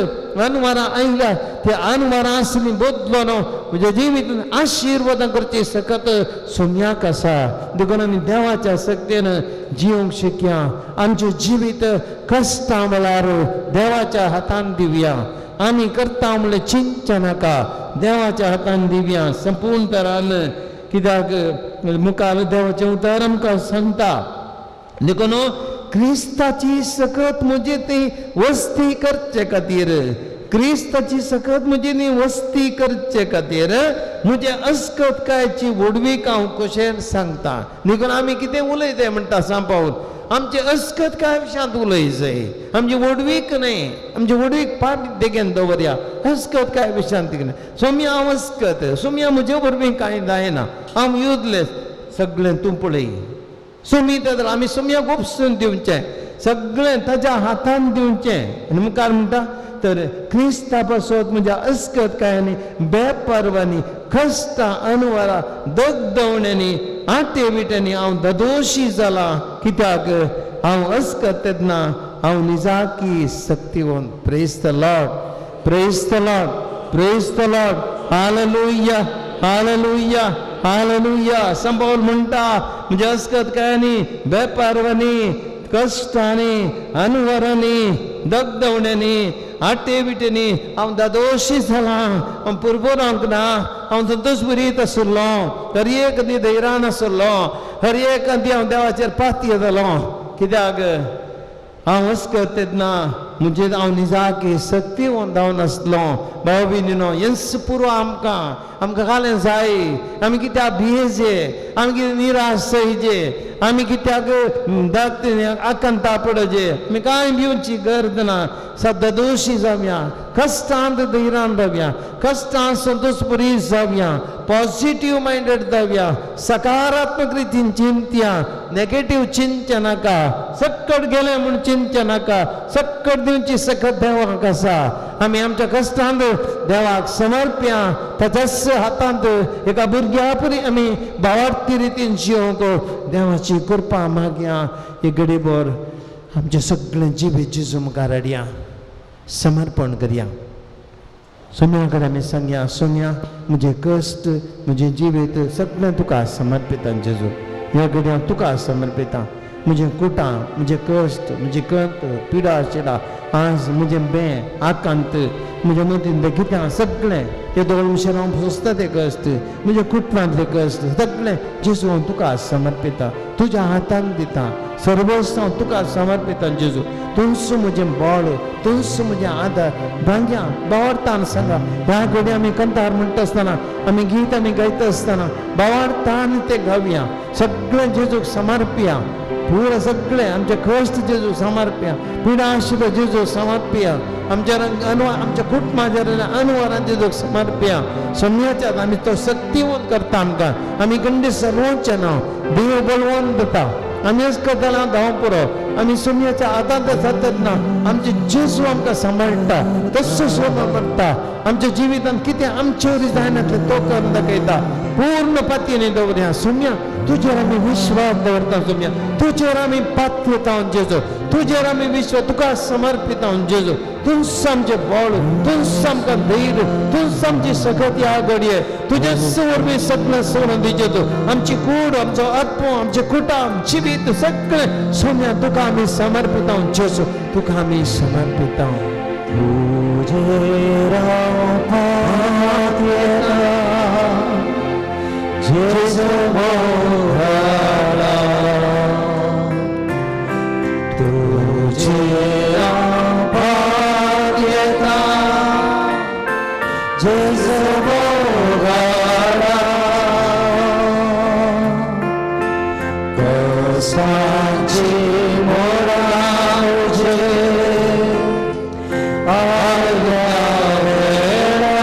अनवरां आयल्या ते अनवरां आसलीं बदलून म्हज्या जिवितांत आशिर्वादां करची सकत सोम्याक आसा. देखून आमी देवाच्या शक्तीन जिवंक शिकया, आमचें जिवीत कश्टां वेळार देवाच्या हातान दिवया. आमी करता म्हणल्यार चिंतचें नाका, देवाच्या हातान दिवया संपूर्ण तरान, कित्याक मुखार देवाचें उतर आमकां सांगता. देखून क्रिस्ताची सकत म्हजी ती वस्ती करचे खातीर, क्रिस्ताची सकत म्हजी ती वस्ती करचे खातीर म्हजे अस्कतकायची व्हडवीक हांव कशें सांगता. देखून आमी कितें उलयता म्हणटा सांपावून आमचे अस्कत काय विशयांत उलय जाय, आमची व्हडवीक न्हय, आमची व्हडवीक पाट देगेन दवरया, अस्कत काय विशयांत न्हय. सोम्या हांव अस्कत, सोम्या म्हजे वरवीं कांय जायना, हांव युजलेस, सगळें तूं पळय सोमी. तर आमी सोम्याक उपसून दिवचें, सगळें ताज्या हातान दिवचें. आनी मुखार म्हणटा तर क्रिस्ता पासत म्हज्या अस्कत कायांनी बेपर्वांनी कश्टां अनवरां दगदवण्यांनी आटे विट्यांनी हांव ददोशी जाला, कित्याक हांव अस्कत तेन्ना हांव निजाकी शक्तिवंत. Praise the Lord, praise the Lord, praise the Lord. Hallelujah, hallelujah, hallelujah. संपावल म्हणटा म्हणजे अस्कत कायांनी बेपारवांनी कश्टांनी अनवरांनी दगदवण्यांनी आटे विटेनी हांव दादोशी जालां, हांव पुरपुरांक ना, हांव संतोश बरीत आशिल्लो, हर एक दी धैरान आशिल्लो, हर एक दी हांव देवाचेर पातये जालो, कित्याक हांव अस्कत तेन्ना म्हणजे हांव निजाकी शक्तिवंत जावन आसलो. भाव भयणीनो हेंच पुरो आमकां, आमकां घालें जाय. आमी कित्याक भियेजे, आमी कित्याक निराश जायजे, आमी कित्याक आकांता पडजे, आमी कांय भिवची गरज ना. सद्दां दोशी जावया, कश्टांत धैरान रावया, कश्टांत संतोश बरी जावया, पॉझिटीव मायंडेड जावया, सकारात्मक रितीन चिंतया, नेगेटीव चिंतचें नाका, सक्कट गेलें म्हूण चिंतचें नाका, सक्कट दिवची सकत देवाक आसा. आमी आमच्या कश्टांत देवाक समर्प्या, ताच्याच हातांत एका भुरग्या परी आमी भावार्थी रितीन जिवंक देवाची कृपा मागया. एक घडीभर आमचें सगळें जिवीत जेजू मुखार हाडया, समर्पण करया. सोम्या कडेन आमी सांगया, सोम्या म्हजें कश्ट म्हजें जिवीत सगळें तुका समर्पिता जेजू, ह्या घडये हांव तुका समर्पिता. म्हजें कुटां, म्हजें कश्ट, म्हजी कंत पिडा शिडा, आज म्हजें बें आकांत, म्हज्या मतीन कितें सगळें ते दोन मनशां हांव सोंसता तें कश्ट, म्हज्या कुटुंबांतलें कश्ट सगळें जेजू हांव तुका समर्पिता, तुज्या हातान दिता. सर्वस्व तुका समर्पिता जेजू. तूंच म्हजें बळ, तूंच म्हजें आदार. भांग्या भावार्थान सांगा. ह्या घडये आमी कंतार म्हणटा आसतना, आमी गीत आमी गायता आसतना भावार्थान ते गावया. सगळें जेजूक समर्पया, पुरा सगळें आमचे कश्ट जेजूक समर्पया, पिडा आशिल्लो जेजूक समर्पया, आमच्या अनवार आमच्या कुटुंबाच्या अनवारान जेजूक समर्पया. सोम्याच्या आमी तो शक्तिवंत करता आमकां. आमी गंडी सर्वोच्च नांव देव बलवंत दिता. आमी अस्कताला धांव पुरो. आमी सोम्याच्या आदांत सादत ना. आमचे जेजू आमकां सांबाळटा, तसो सोमा पडटा. आमच्या जिवितांत कितें आमचे वरी जायनातलें तो करून दाखयता. पूर्ण पातयेने दवरया. सोम्या तुजेर आमी विश्वास दवरता. सोम्या तुजेर आमी पातयेता जेजू, तुजेर आमी विश्वास तुका समर्पिता जेजू. तूंच आमचें बळ, तूंच आमकां धैर्य, तूंच आमची सकत ह्या घडये. तुजेच वरवीं सगळें सोडून दी जेजू. आमची कूड, आमचो आत्मो, आमचें कुटुंब, जिवीत सगळें सोम्या तुका आमी समर्पिता जेजू, तुका आमी समर्पिता. तुजेर हांव पातयेता जेजू मोगाळा, तुजेर हांव पातयेता जेजू मोगाळा. कश्टांची मोडां म्हजेर आयल्या वेळा,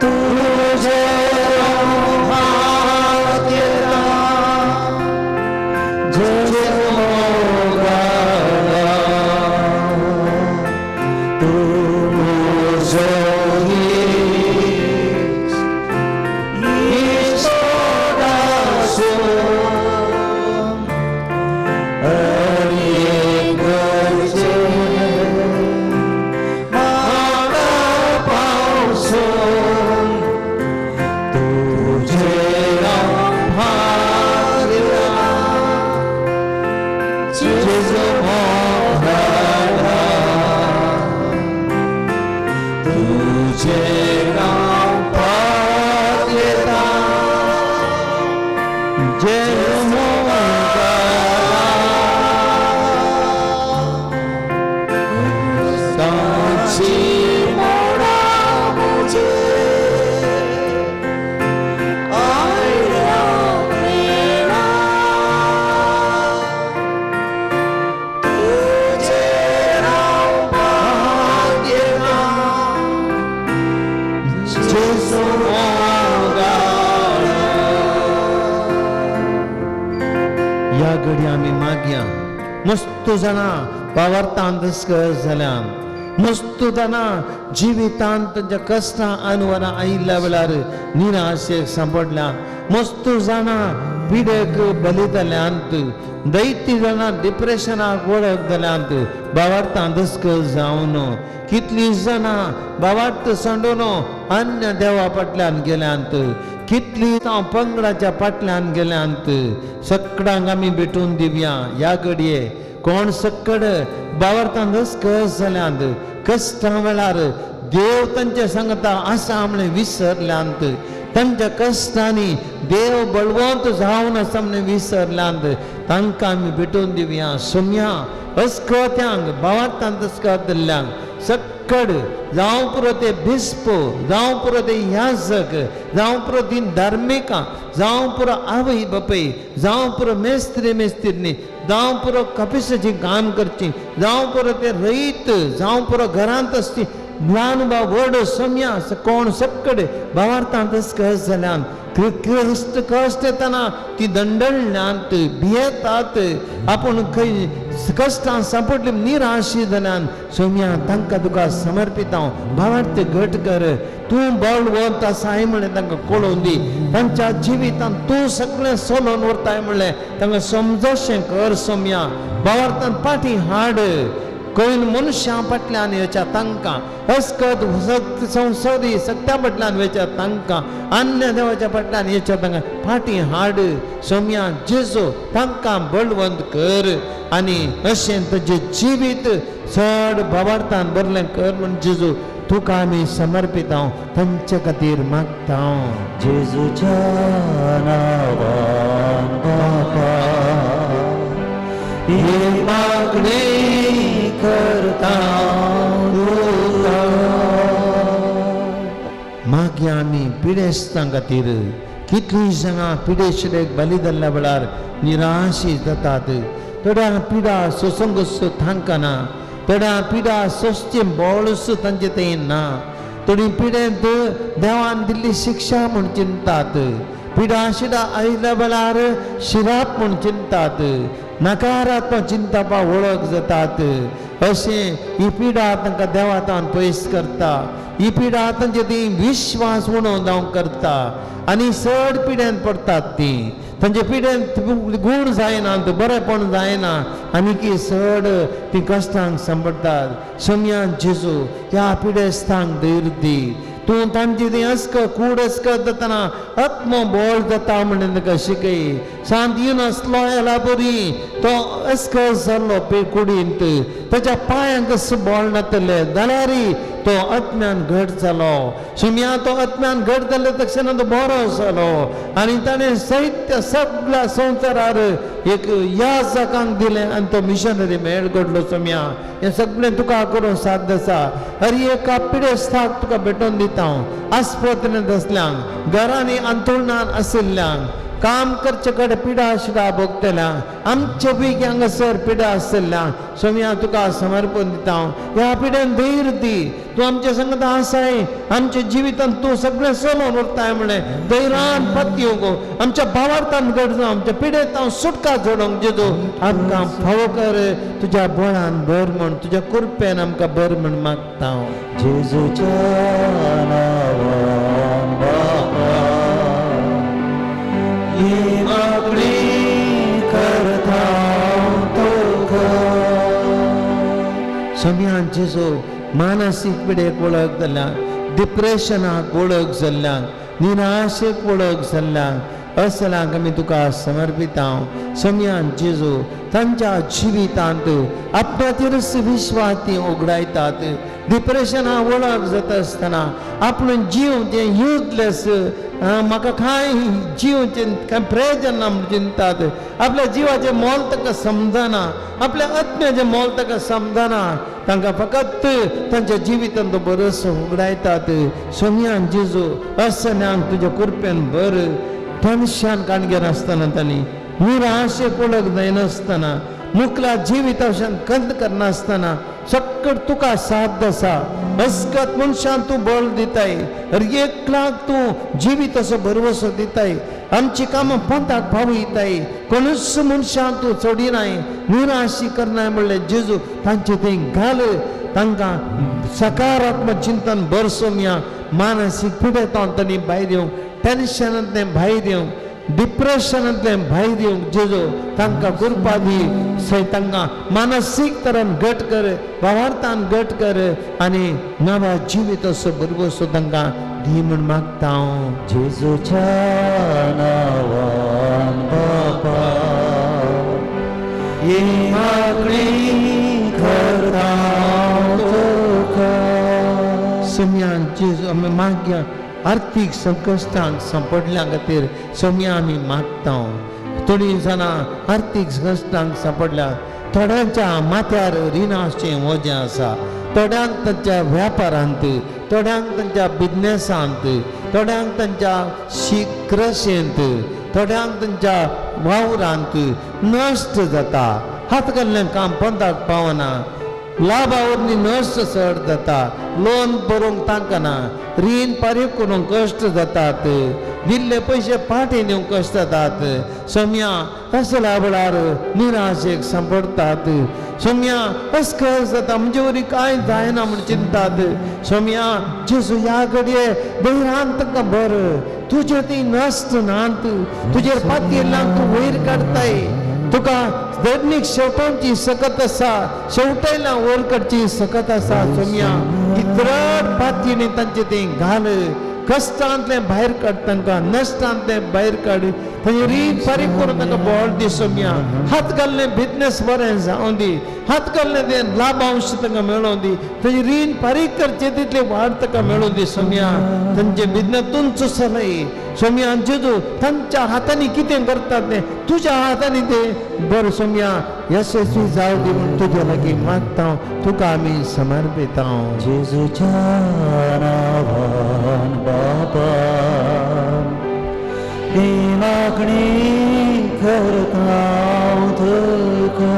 तुजेर हांव पातयेता जेजू मोगाळा. तूं म्हजो इश्ट, इश्ट आसूं, हर एक गरजेक म्हाका पावसूं, तुजेर हांव पातयेता जेजू मोगाळा, तुजेर हांव पातयेता जेजू मोगाळा. ताची मोडां म्हजेर आयल्या वेळा, तुजेर हांव पातयेता जेजू मोगाळा. ह्या घडये आमी मागया. मस्त जाणां भावार्थान दस्कर जाल्यान, मस्त जाणां जिवितांत तांच्या कश्टां अनवरां आयिल्ल्या वेळार निराशेक सांपडल्यान, मस्त जाणां पिडेक बली जाल्यांत, दैत्य जाणां डिप्रेशनाक वळख जाल्यांत. भावार्थान दस्कर जावन कितलीं जाणां भावार्थ सांडून अन्य देवा फाटल्यान गेल्यांत, कितलीं पंगडाच्या फाटल्यान गेल्यांत. सगळ्यांक आमी भेटून दिवया. ह्या घडये कोण सक्कड भावार्थान दस्कर जाल्यांत, कश्टां वेळार देव तांचे सांगता आसा म्हणून विसरल्यांत, तांच्या कश्टांनी देव बळवंत जावन आसा म्हणून विसरल्यांत. तांकां आमी भेटून दिवया. सोम्या अस्कत्यांक भावार्थान दस्कर दिल्ल्यांक सक्कड जावं पुरो ते बिस्प, जावं पुरो ते याजक, जावं पुरो ती धार्मिकां, जावं पुरो आवय बापूय, जावं पुरो मेस्त्री मेस्त्रिणी, जावं पुरो कपिसाचें काम करची, जावं पुरो ते रयत, जावं पुरो घरांत आसची ल्हान वा व्हड सोम्या कोण सक्कड भावार्थान दस्कर जाल्यान कश्ट कश्ट येतना ती दंडळ्यांत भियेतात, आपूण खंय कश्टां सांपडली निराशी जाल्यान. सोम्या तांकां तुका समर्पिता. भावार्थ घट कर, तूं बळवंत आसाय म्हणलें तांकां कळोवन दी. तांच्या जिवितांत तूं सगळें सोलोवन व्हरताय म्हणलें तांकां समजशें कर. सोम्या भावार्थान फाटीं हाड. खंय मनशां फाटल्यान येच्या तांकां, अस्कत संसदी सत्या फाटल्यान वेच्या तांकां, अन्य देवाच्या फाटल्यान येच्या तांकां फाटीं हाड. सोम्या जेजू तांकां बळवंत कर आनी अशें तुजें जिवीत चड भावार्थान भरलें कर म्हण जेजू तुका आमी समर्पिता. तांचे खातीर मागता. जेजूच्या नांवान ही मागणी करता तुका. मागीर आमी पिडेस्तां खातीर कितलीं जाणां पिडेशिडेक बली जाल्ल्या वेळार निराशी जातात. थोड्यांक पिडा सोसूंक तांकना, थोड्यांक पिडा सोंसचें बळूस तांचे थंय ना. थोडी पिडेंत देवान दिल्ली शिक्षा म्हूण चिंतात, पिडा शिडा आयल्या वेळार शिराप म्हूण चिंतात, नकारात्मक चिंतपा वळख जातात. अशें ही पिडा तांकां देवातान पयस करता, ही पिडा तांचे ती विश्वास उणो जावंक करता आनी चड पिड्यान पडटात ती. तांचे पिड्यान गूण जायना, बरेपण जायना आनी की चड ती कश्टांक सांपडटात. सोमयान जेजू ह्या पिडेस्तांक धैर्य दी. तूं तांची ती अस्क कूड अस्क जातना आत्मो बोळ जाता म्हणून ताका शिकय. सांत युनस लोयला बरी तो अस्क जाल्लो कुडींत, ताच्या पांयांक बोळ नातले जाल्यार तो आत्म्यान घट जालो. सुम्या तो आत्म्यान घट जाले तक्षणा तो बरो जालो आनी ताणें साहित्य सगळ्या संवसारार एक याजकांक दिलें आनी तो मिशनरी मेळ घडलो. सोम्या हें सगळें तुका करूंक साध्य आसा. हर एका पिडेस्ताक तुका भेटोवन दिता हांव. आस्पत्रेंत आसल्यांक, घरांनी अंतुळणान आशिल्ल्यांक, काम करचे कडेन पिडा शिडा भोगतल्यांक, आमचे पैकी हांगासर पिडा आशिल्ल्यांक सोम्या तुका समर्पण दिता हांव. ह्या पिड्यान धैर्य दी. तूं आमच्या संगत आसाय, आमच्या जिवितांत तूं सगळें चलोवन उरताय म्हणलें धैर्यान पत्योंक आमच्या भावार्थान घड जावं, आमच्या पिडेंत हांव सुटका जोडोवंक जेजू आमकां फावो कर. तुज्या बळान भर म्हण, तुज्या कृपेन आमकां भर म्हण मागता हांव. जेजूच्या नावान बापा ही मागणी करता तुका. सोम्यान जेजू मानसीक पिडेक वळख जाल्ल्यांक, डिप्रेशनाक वळख जाल्ल्यांक, निराशेक वळख जाल्ल्यांक असल्यांक आमी तुका समर्पिता. सोम्यान जेजू तांच्या जिवितांत आपणाचेरच विश्वास ती उगडायतात. डिप्रेशना वळख जाता आसतना आपलो जीव तें युजलेस, म्हाका कांय जीव कांय प्रयोजन ना म्हूण चिंतात. आपल्या जिवाचें मोल ताका समजना, आपल्या आत्म्याचें मोल ताका समजना. तांकां फकत तांच्या जिवितांत तो बरोसो उगडायतात. सोम्यान जेजू असल्यांक तुज्या कृपेन भर. टेन्शन काण घेनासतना, तांणी निराशेक वळख जायनासतना, मुकल्या जिविताच्यान कंद करनासतना सक्कड तुका साथ आसा. अस्कत मनशान तूं बळ दिताय, हर एकल्याक तूं जिवीत असो भरवसो दिताय. आमची कामां पंथाक पावयताय. कोणूच मनशान तूं चोडिनाय, निराशी करनाय म्हणलें जेजू तांचे थंय घाल. तांकां सकारात्मक चिंतन भरसोमया. मानसीक पिडेतान तांणी भायर येवंक, टेन्शनांतलें भायर येवंक, डिप्रेशनांतलें भायर येवंक जेजू तांकां कृपा दी. सय तांकां मानसीक तरान घट कर, भावार्थान घट कर आनी नव्या जिवीत असो भरवसो तांकां दी म्हूण मागता हांव. जेजूच्या नावान बापा ही मागणी करता तुका. सोम्यान जेजू आमी मागया आर्थीक संकश्टांक सांपडल्या खातीर सोम्या आमी मागता. थोडीं जाणां आर्थीक संकश्टांक सांपडल्या, थोड्यांच्या माथ्यार रिणाचें वजें आसा, थोड्यांक तांच्या वेपारांत, थोड्यांक तांच्या बिजनेसांत, थोड्यांक तांच्या क्रशेंत, थोड्यांक तांच्या वावरांत नश्ट जाता. हात घाल्लें काम पंदाक पावना, लाभावरनी नश्ट चड जाता. लोन भरूंक तांकना, रीण फारीक करूंक कश्ट जातात, दिल्ले पयशे फाटीं दिवंक कश्ट जातात. सोम्या असल्या वेळार निराशेक सांपडटात. सोम्या अस्कस जाता, म्हणजे वरी कांय जायना म्हूण चिंतात. सोम्या जेजू ह्या घडये धैर्यान तांकां भर. तुजे ती नश्ट नात, तुजेर पातयेल्ल्यांक तूं वयर काडटाय. तुका दैनिक शेवटावची सकत आसा, शेवटायला वयर काडची सकत आसा. सोम्या ही द्रढ पातयेनी तांचे तें घाल. कश्टांतलें भायर काड, तांकां नश्टांतलें भायर काड, थंय रीत फारीक करून तांकां बोळ दी सोम्या. हात घाल्लें बिजनेस बरें जावं दी, हात घाल्लें तें लाभांश तांकां मेळों दी, थंय रीण फारीक करचें तितली वाड तांकां मेळों दी सोम्या. तांचे बिजनेस तुमचो चलय सोम्या. जेजू तांच्या हातांनी कितें करतात तें तुज्या हातांनी तें बरें सोम्या यशस्वी जावं दी म्हूण तुज्या लागीं मागता, तुका आमी समर्पिता. जेजूच्या नांवान बापा ही मागणी करता तुका.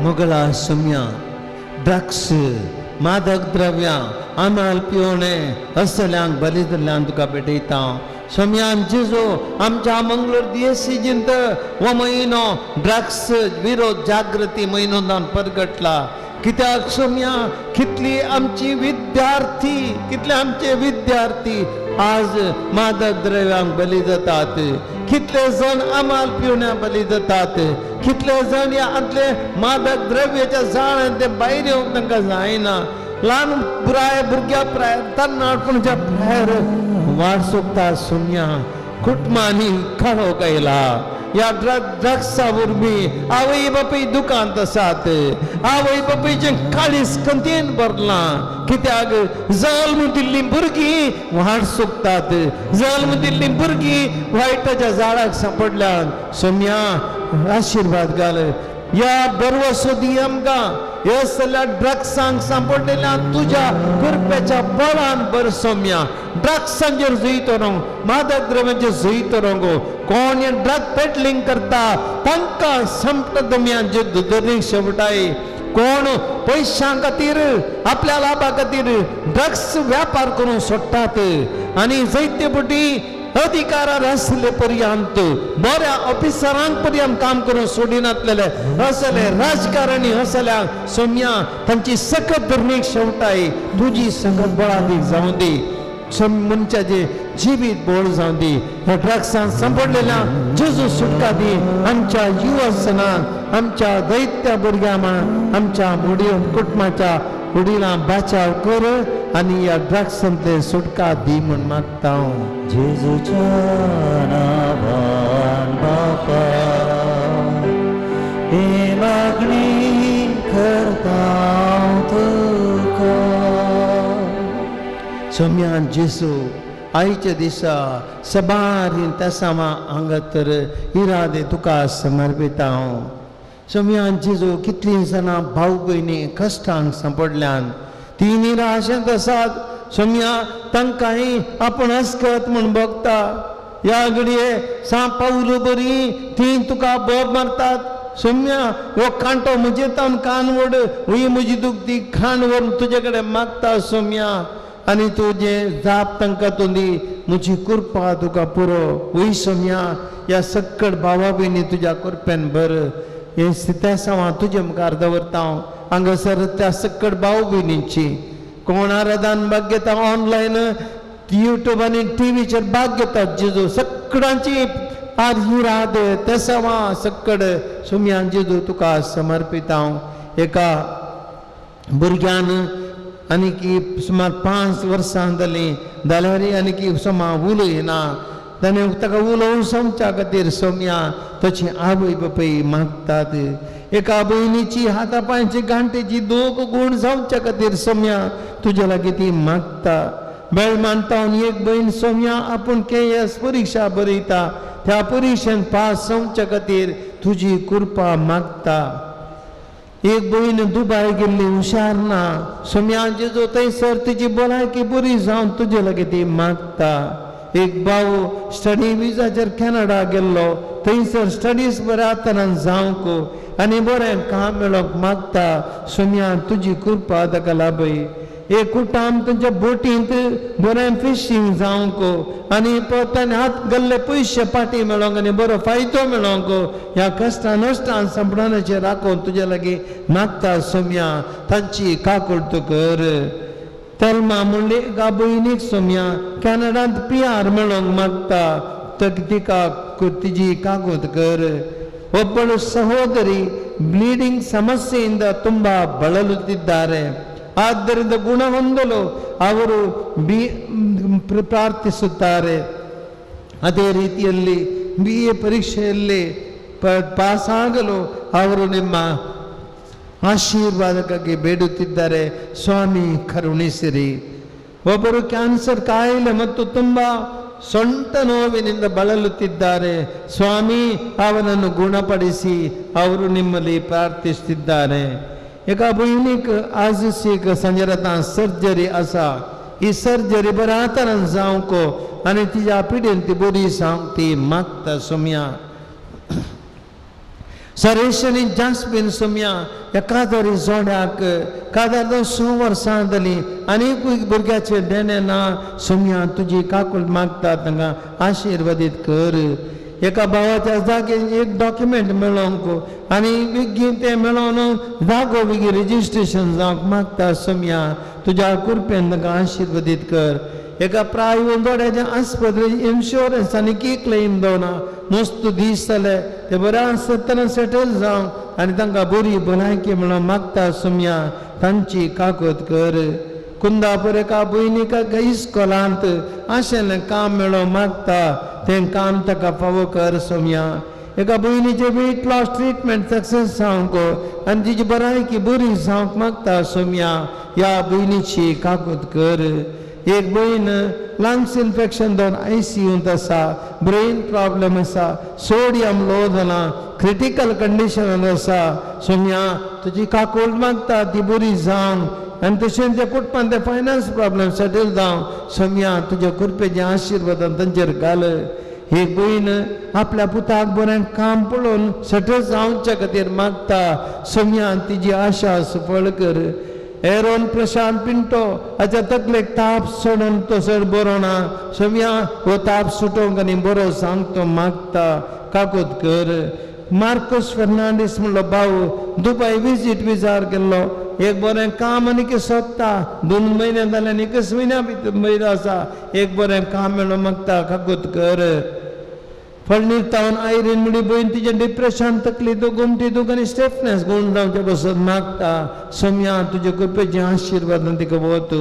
मुगला सोम्या, ड्रग्स मादक द्रव्यां आमाल पिवणे असल्यांक बली दिल्ल्यान तुका भेटयता सोम्यान. जेजू आमच्या मंगळूर दियेसीजींत हो म्हयनो ड्रग्स विरोध जागृती म्हयनो जावन परगटला. कित्याक सोम्या कितली आमची विद्यार्थी, कितले आमचे विद्यार्थी आज मादक द्रव्यांक बली जातात, कितले जण अमाल पिवण्या बली जातात, कितले जण ह्या आतले मादक द्रव्याच्या जाळ्यान ते भायर येवंक तांकां जायना. ल्हान पुराय भुरग्या प्रायर तरणाटपणाच्या भायर वाट सोदता सोम्या. कुटुंबांनी कळोवंक आयला ह्या ड्रग्सा वरवीं आवय बापूय दुकांत आसात, आवय बापूयचें काळीज खंतीन भरलां. कित्याक जल्म दिल्लीं भुरगीं वाट सोदतात, जल्म दिल्लीं भुरगीं वायटाच्या जाळाक सांपडल्यात. सोम्या आशिर्वाद घाल ह्या बरवसो दी आमकां. हे सगळ्या ड्रग्सांक सांपडलेल्या तुज्या कृपेच्या बळान बर सोम्या. ड्रग्सांचेर जैत रोंग, मादक द्रव्यांचेर जैत रोंग. कोण हे ड्रग पेडलिंग करता तांकां संपता दोम्या जे दुदरीक शेवटाय. कोण पयशां खातीर आपल्या लाभा खातीर ड्रग्स व्यापार करून सोडटात आनी जैते पटी अधिकारार आसले पर्यंत बऱ्या ऑफिसरांक पर्यंत काम करून सोडिनातलेले असले राजकारणी असल्या सोम्या तांची सकत धरणीक शेवटाय. तुजी सकत बळादीक जावं दी, मनशाचें जिवीत बोळ जावं दी. ह्या ड्रग्सान सांपडलेल्या जेजू सुटका दी आमच्या युवसनाक, आमच्या दैत्या भुरग्यां, आमच्या मुडी कुटुंबाच्या वडिलां बाचाव कर आनी ह्या ड्रग्सांतले सुटका दी म्हूण मागता हांव. जेजूच्या नांवान बापा ही मागणी करता तुका. सोम्यान जेजू आयच्या दिसा सबार तेसांवा हांगा तर इरादे तुका समर्पिता हांव. सोम्यान जेजू कितलीं जाणां भाव भयणी कश्टांक सांपडल्यान, ती निराशेंत आसात. सोम्या तांकांय आपूण अस्कत म्हूण भोगता. ह्या घडये सा पावलो बरी ती तुका बोब मारतात. सोम्या हो कांटो म्हजे तावन कान वड, हुंय म्हजी दुखती खाण व्हरून तुजे कडेन मागता सोम्या. आनी तुजें जाप तांकां तूं दी, म्हजी कृपा तुका पुरो. वय सोम्या ह्या सक्कड भावा भयणी तुज्या कृपेन भर. हे सितेसांव तुजे मुखार दवरता हांव. हांगासर त्या सक्कड भाव भयणींची कोण आराधन भाग घेता ऑनलायन युट्यूब आनी टिवीचेर भाग घेतात जेजू सगळ्यांची आज ही रात तेसांवा सक्कड सोम्यान जेजू तुका समर्पिता हांव. एका भुरग्यान आनी की सुमार 5 वर्सां जालीं जाल्यार आनी की सोमा उलयना, ताणें ताका उलोवंक समच्या खातीर सोम्या ताची आवय बापूय मागतात. एका भयणीची हाता पांयची गांठीची दोग गूण जावच्या खातीर सोम्या तुज्या लागीं ती मागता. बेळमानतावन एक भयण सोम्या आपूण केएस परिक्षा बरयता, त्या परिक्षेन पास जावच्या खातीर तुजी कृपा मागता. एक भयण दुबाय गेल्ली हुशार ना सोम्या जेजू थंयसर तिची भलायकी बरी जावन तुजे लागीं ती मागता. एक भाव स्टडी विजाचेर कॅनडा गेल्लो, थंयसर स्टडीज बऱ्या तरान जावंक आनी बरें काम मेळोवंक मागता. सोम्या तुजी कृपा ताका लाभय. एक कुटाम तांच्या बोटींत बरें फिशींग जावंक आनी ताणें हात घाल्ले पयशे पाटी मेळोंक आनी बरो फायदो मेळोंक ह्या कश्टां नश्टान संपणाचेर राखून तुजे लागीं मागता सोम्या तांची काकुळट कर. तेल्मा म्हणली एका भयणीक सोम्या कॅनडांत पी आर मेळोवंक मागता, तिका तिजी कागूत कर. ಒಬ್ಬಳು ಸಹೋದರಿ ಬ್ಲೀಡಿಂಗ್ ಸಮಸ್ಯೆಯಿಂದ ತುಂಬ ಬಳಲುತ್ತಿದ್ದಾರೆ. ಆದ್ದರಿಂದ ಗುಣ ಹೊಂದಲು ಅವರು ಪ್ರಾರ್ಥಿಸುತ್ತಾರೆ. ಅದೇ ರೀತಿಯಲ್ಲಿ BA ಪರೀಕ್ಷೆಯಲ್ಲಿ ಪಾಸಾಗಲು ಅವರು ನಿಮ್ಮ ಆಶೀರ್ವಾದಕ್ಕಾಗಿ ಬೇಡುತ್ತಿದ್ದಾರೆ. ಸ್ವಾಮಿ ಕರುಣಿಸಿರಿ. ಒಬ್ಬರು ಕ್ಯಾನ್ಸರ್ ಕಾಯಿಲೆ ಮತ್ತು ತುಂಬ ಸೊಂಟ ನೋವಿನಿಂದ ಬಳಲುತ್ತಿದ್ದಾರೆ. ಸ್ವಾಮಿ ಅವನನ್ನು ಗುಣಪಡಿಸಿ ಅವರು ನಿಮ್ಮಲ್ಲಿ ಪ್ರಾರ್ಥಿಸುತ್ತಿದ್ದಾರೆ. एका भयणीक आज एक संजरातां सर्जरी आसा. ही सर्जरी बऱ्या तरान जावंक आनी तिज्या पिडेन ती बरी जावंक ती मागता सोम्या. सरेश आनी जास्मीन सोम्या एका तरी जोड्याक कादार 6 वर्सां जालीं आनी भुरग्याचें देणें ना. सोम्या तुजी काकूल मागता, तांकां आशिर्वादीत कर. एका भावाच्या जागे एक डॉक्युमेंट मेळोवंक आनी बेगीन तें मेळोवन जागो बेगीन रजिस्ट्रेशन जावंक मागता. सोम्या तुज्या कृपेन तांकां आशिर्वादीत कर. एका प्राय जोड्याच्या आस्पत्रे इन्शुरन्स आनी की क्लेम दवरना मस्त दीस जाले ते बरें आसतना सेटल जावंक आनी तांकां बरी भलायकी म्हणून मागता. सोम्या तांची काकूत कर. कुंदापूर एका भयणीक इस्कोलांत आशिल्लें काम मेळोवंक मागता, तें काम ताका फावो कर. सोम्या एका भयणीचें वेट लॉस ट्रिटमेंट सक्सेस जावंक आनी तिजी भलायकी बरी जावंक मागता. सोम्या ह्या भयणीची काकूत कर. एक भयण लंग्स इन्फेक्शन जावन ICUंत आसा, ब्रेन प्रॉब्लम आसा, सोडियम लो जाला, क्रिटिकल कंडिशनान आसा. सोम्या तुजी काकूट मागता ती बरी जावंक आनी तशेंच त्या कुटुंबान ते फायनान्स प्रॉब्लम सेटल जावं. सोम्या तुज्या कृपेचें आशिर्वादान तांचेर घाल. एक भयण आपल्या पुताक बरें काम पळोवन सेटल जावच्या खातीर मागता. सोम्या तिजी आशा सफळ कर. एरोन प्रशांत पिंटो हाच्या तकलेक ताप सोडून तो सर बरो ना. सोम्या हो ताप सुटोवंक आनी बरो सांगतो मागता, काकूत कर. मार्कोस फेर्नांडीस म्हणलो भाव दुबय विजीट विजार केल्लो, एक बरें काम आनी कितें सोदता, 2 म्हयने जाले आनी एकच म्हयन्या भितर म्हयनो आसा, एक बरें काम मेळोवंक मागता, काकूत कर. फळणीर तावन आयरीन म्हणली भयण तिजें डिप्रेशन तकली दूख गोमटी दूख आनी स्टेफनेस गुण जावचे बसत मागता. सोम्या तुजे कृपेचे आशिर्वादान तिका वत.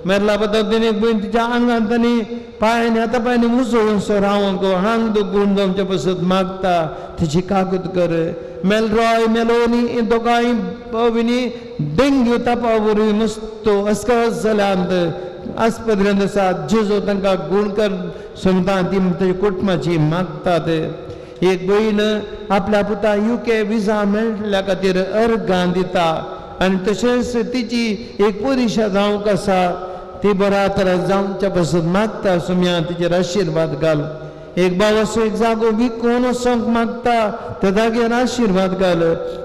मेरला बद्दल एक भयण तिच्या आंगांत आनी पांयांनी हाता पांयांनी मुसळून सो रावंक हांग दूख गुण जावचे बसत मागता, तिची कागद कर. मेलरॉय मेलोनी ही दोगांय भयणी डेंग्यू तापा वरवीं मस्त अस्कस जाल्यांत आस्पत्रेंत आसा. जेजू तांकां गूण कर सोमता ती ताच्या कुटुंबाची मागतात. एक भयण आपल्या पुता UK विजा मेळिल्ल्या खातीर अर्गां दिता आनी तशेंच तिची एक परिक्षा जावंक आसा, ती बऱ्या तरा जावच्या पासून मागता. सोम्या तिचेर आशिर्वाद घाल. एक भाव असो एक जागो विकून वचोंक मागता, त्या जाग्यार आशिर्वाद घाल.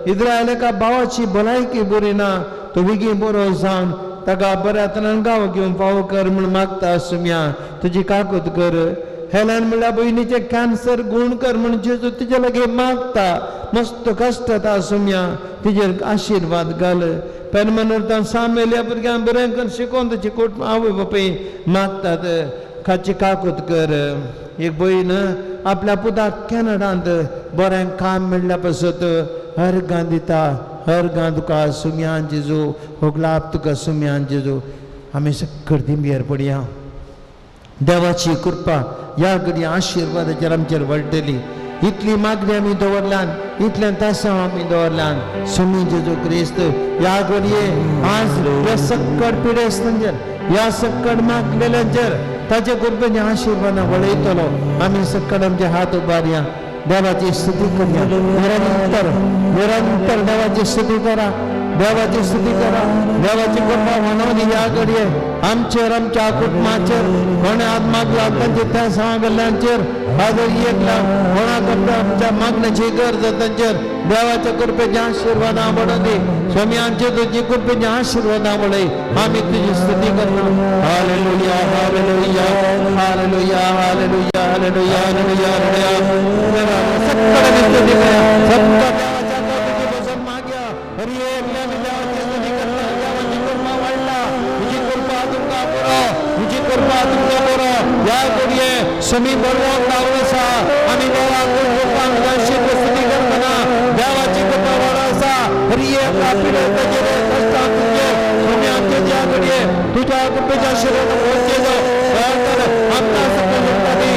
इस्रायल एका भावाची भलायकी बरी ना, तो बेगीन बरो जावन ताका बऱ्या तरान गांव घेवन फावो कर म्हूण मागता. सोम्या तुजी काकूत कर. हेलन म्हणल्यार भयणीचें कॅन्सर गूण कर म्हूण जेजू तिजे लागीं मागता, मस्त कश्ट येता. सोम्या तिजेर आशिर्वाद घाल. पेनमनूर सामेल्या भुरग्यांक बरें करून शिकोवन ताची कुटुंब आवय बापूय मागतात, खाची काकूत कर. एक भयण आपल्या पुताक कॅनडांत बरें काम मेळ्ळ्या पासत अर्गां दिता. अर्गां तुका सुम्यान जेजू, हो गुलाब तुका सुम्यान जेजू. आमी सक्कड दिंबेर पडया. देवाची कृपा ह्या घडये आशिर्वादाचेर आमचेर वळटली. इतली मागणी आमी दवरल्यान, इतलें तासांव आमी दवरल्यान. सुमी जेजू क्रिस्त ह्या घडये आज ह्या सक्कड पिडेस्तांचेर, ह्या सक्कड मागलेल्यांचेर ताचे कृपेचे आशिर्वादां वळयतलो. आमी सक्कड आमचे हात उबारया, देवाची स्तुती करया. निरंतर निरंतर देवाची स्तुती करा, देवाची स्तुती करा. देवाची कृपा म्हणून ह्या घडये आमचेर, आमच्या कुटुंबाचेर, कोणे हात मागला तांचे त्या सांगल्यांचेर, आज एकला कोणाक आमच्या मागण्याची गरज तांचेर देवाच्या कृपेचे आशिर्वादां पडून दी. स्वामी आमचे तुजी कृपेचे आशिर्वादां वळय. आमी तुजी स्तुती करता. Hallelujah, hallelujah, hallelujah, hallelujah, hallelujah, hallelujah, hallelujah. सक्कड स्तुती करा. सक्कड देवाच्या कृपेची बसून मागया. हरी एकल्या आमी देवाची स्तुती करता. देवाची कृपा वाडटा. तुजी कृपा तुमकां पुरो, तुजी कृपा तुमकां पुरो. ह्या घडये समी बळवंत जावन आसा. आमी देवाक कृपा स्तुती करतना देवाची कृपा वाड आसा. हरी एकला पिडेस्ताचेर, कश्टांचेर स्वामी आमचे तुझ्या कृपेच्या आशीर्वादान जेजू आमकां सकयल दी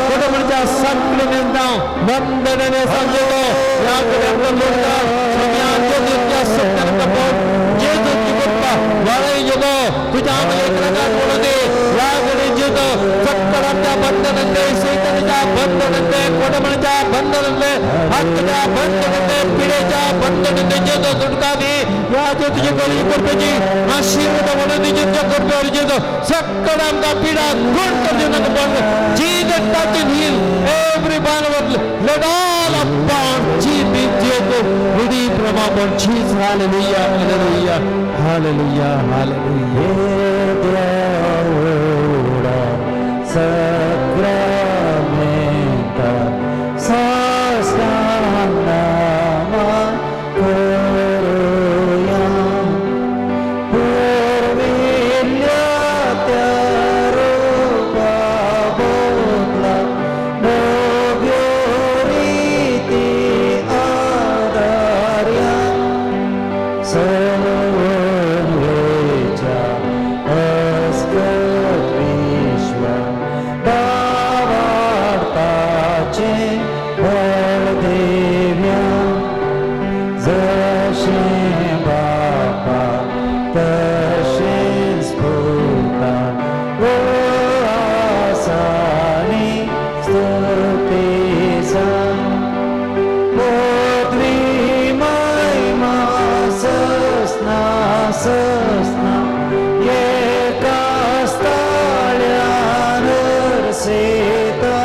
कोण म्हणजे सगळे निंदाव बंधनाने सांगतो या कडे आमकां लोटता सगळ्यांच्या नित्य सत्यान कपट जेजूची कृपा वाळय जेजू तुझ्या आम्हाला एक रगात म्हणून दे या कडे जेजू चक्कर आमच्या बंधनांतले सैतानाच्या बंधनांतले कोडमणच्या बंधनांतले हक्काच्या बंधनांतले पिढेच्या बंधनांतले जेजू सुटका दी या जे तुझे करी कृपेची आशीर्वाद म्हणून दी तुझ्या कृपेवर जेजू सकळ आमकां पिडा दूर कर नका पण Jesus touch and heal every one of us. Let all of bond Jesus Jesus redeem from our bond. Jesus, hallelujah, hallelujah, hallelujah, hallelujah. Sacramento साष्टांगमा करूया पूर्विल्ल्या त्या रूपा बदला नव्यो रीती आदार्या सर्वेच्या अस्कत विश्व भावार्थाचे फळ देव्या जशें बापा तशेंच पुता वो आसानी स्तुतीचा पृथ्वी महिमा सस्ना सस्ना एका स्थाळ्यान सीता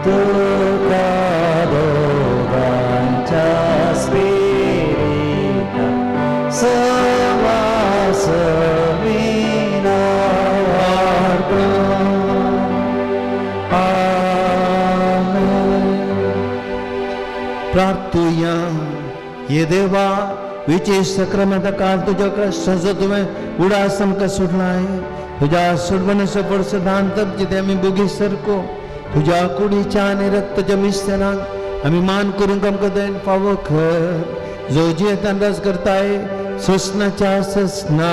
तुका दोगांच्या स्पिरिता समासमीना वाडता. आमेन. प्रार्थुया ये देवा विशेष सक्रमेंता काल तुझ्या कष्टाचो तुवें उडास आमकां सोडलाय तुज्या सोडवण्याचो फळ सिद्धांत जिथे आमी बोगी सरको तुज्या कुडीच्या आनी रक्ताच्या मिश्रणाक आमी मान करूंक आमकां दयन फावो कर जो जियेतान राज करताय ससनाच्या ससना.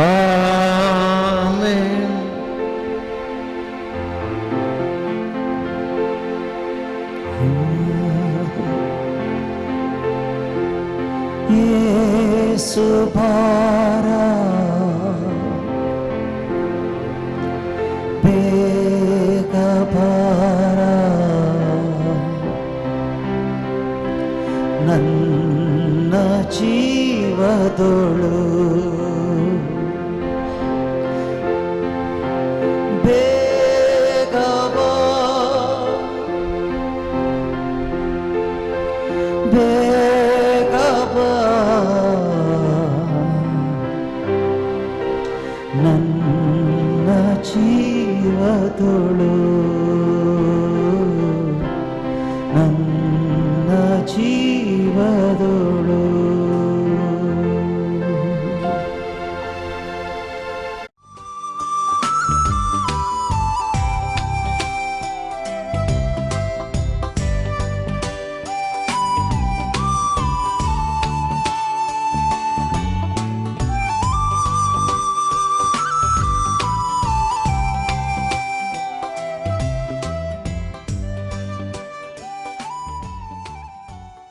आमेन. येसु भारा बेग भारा ನನ್ನ ಜೀವದೊಳು ಬೇಗವಾ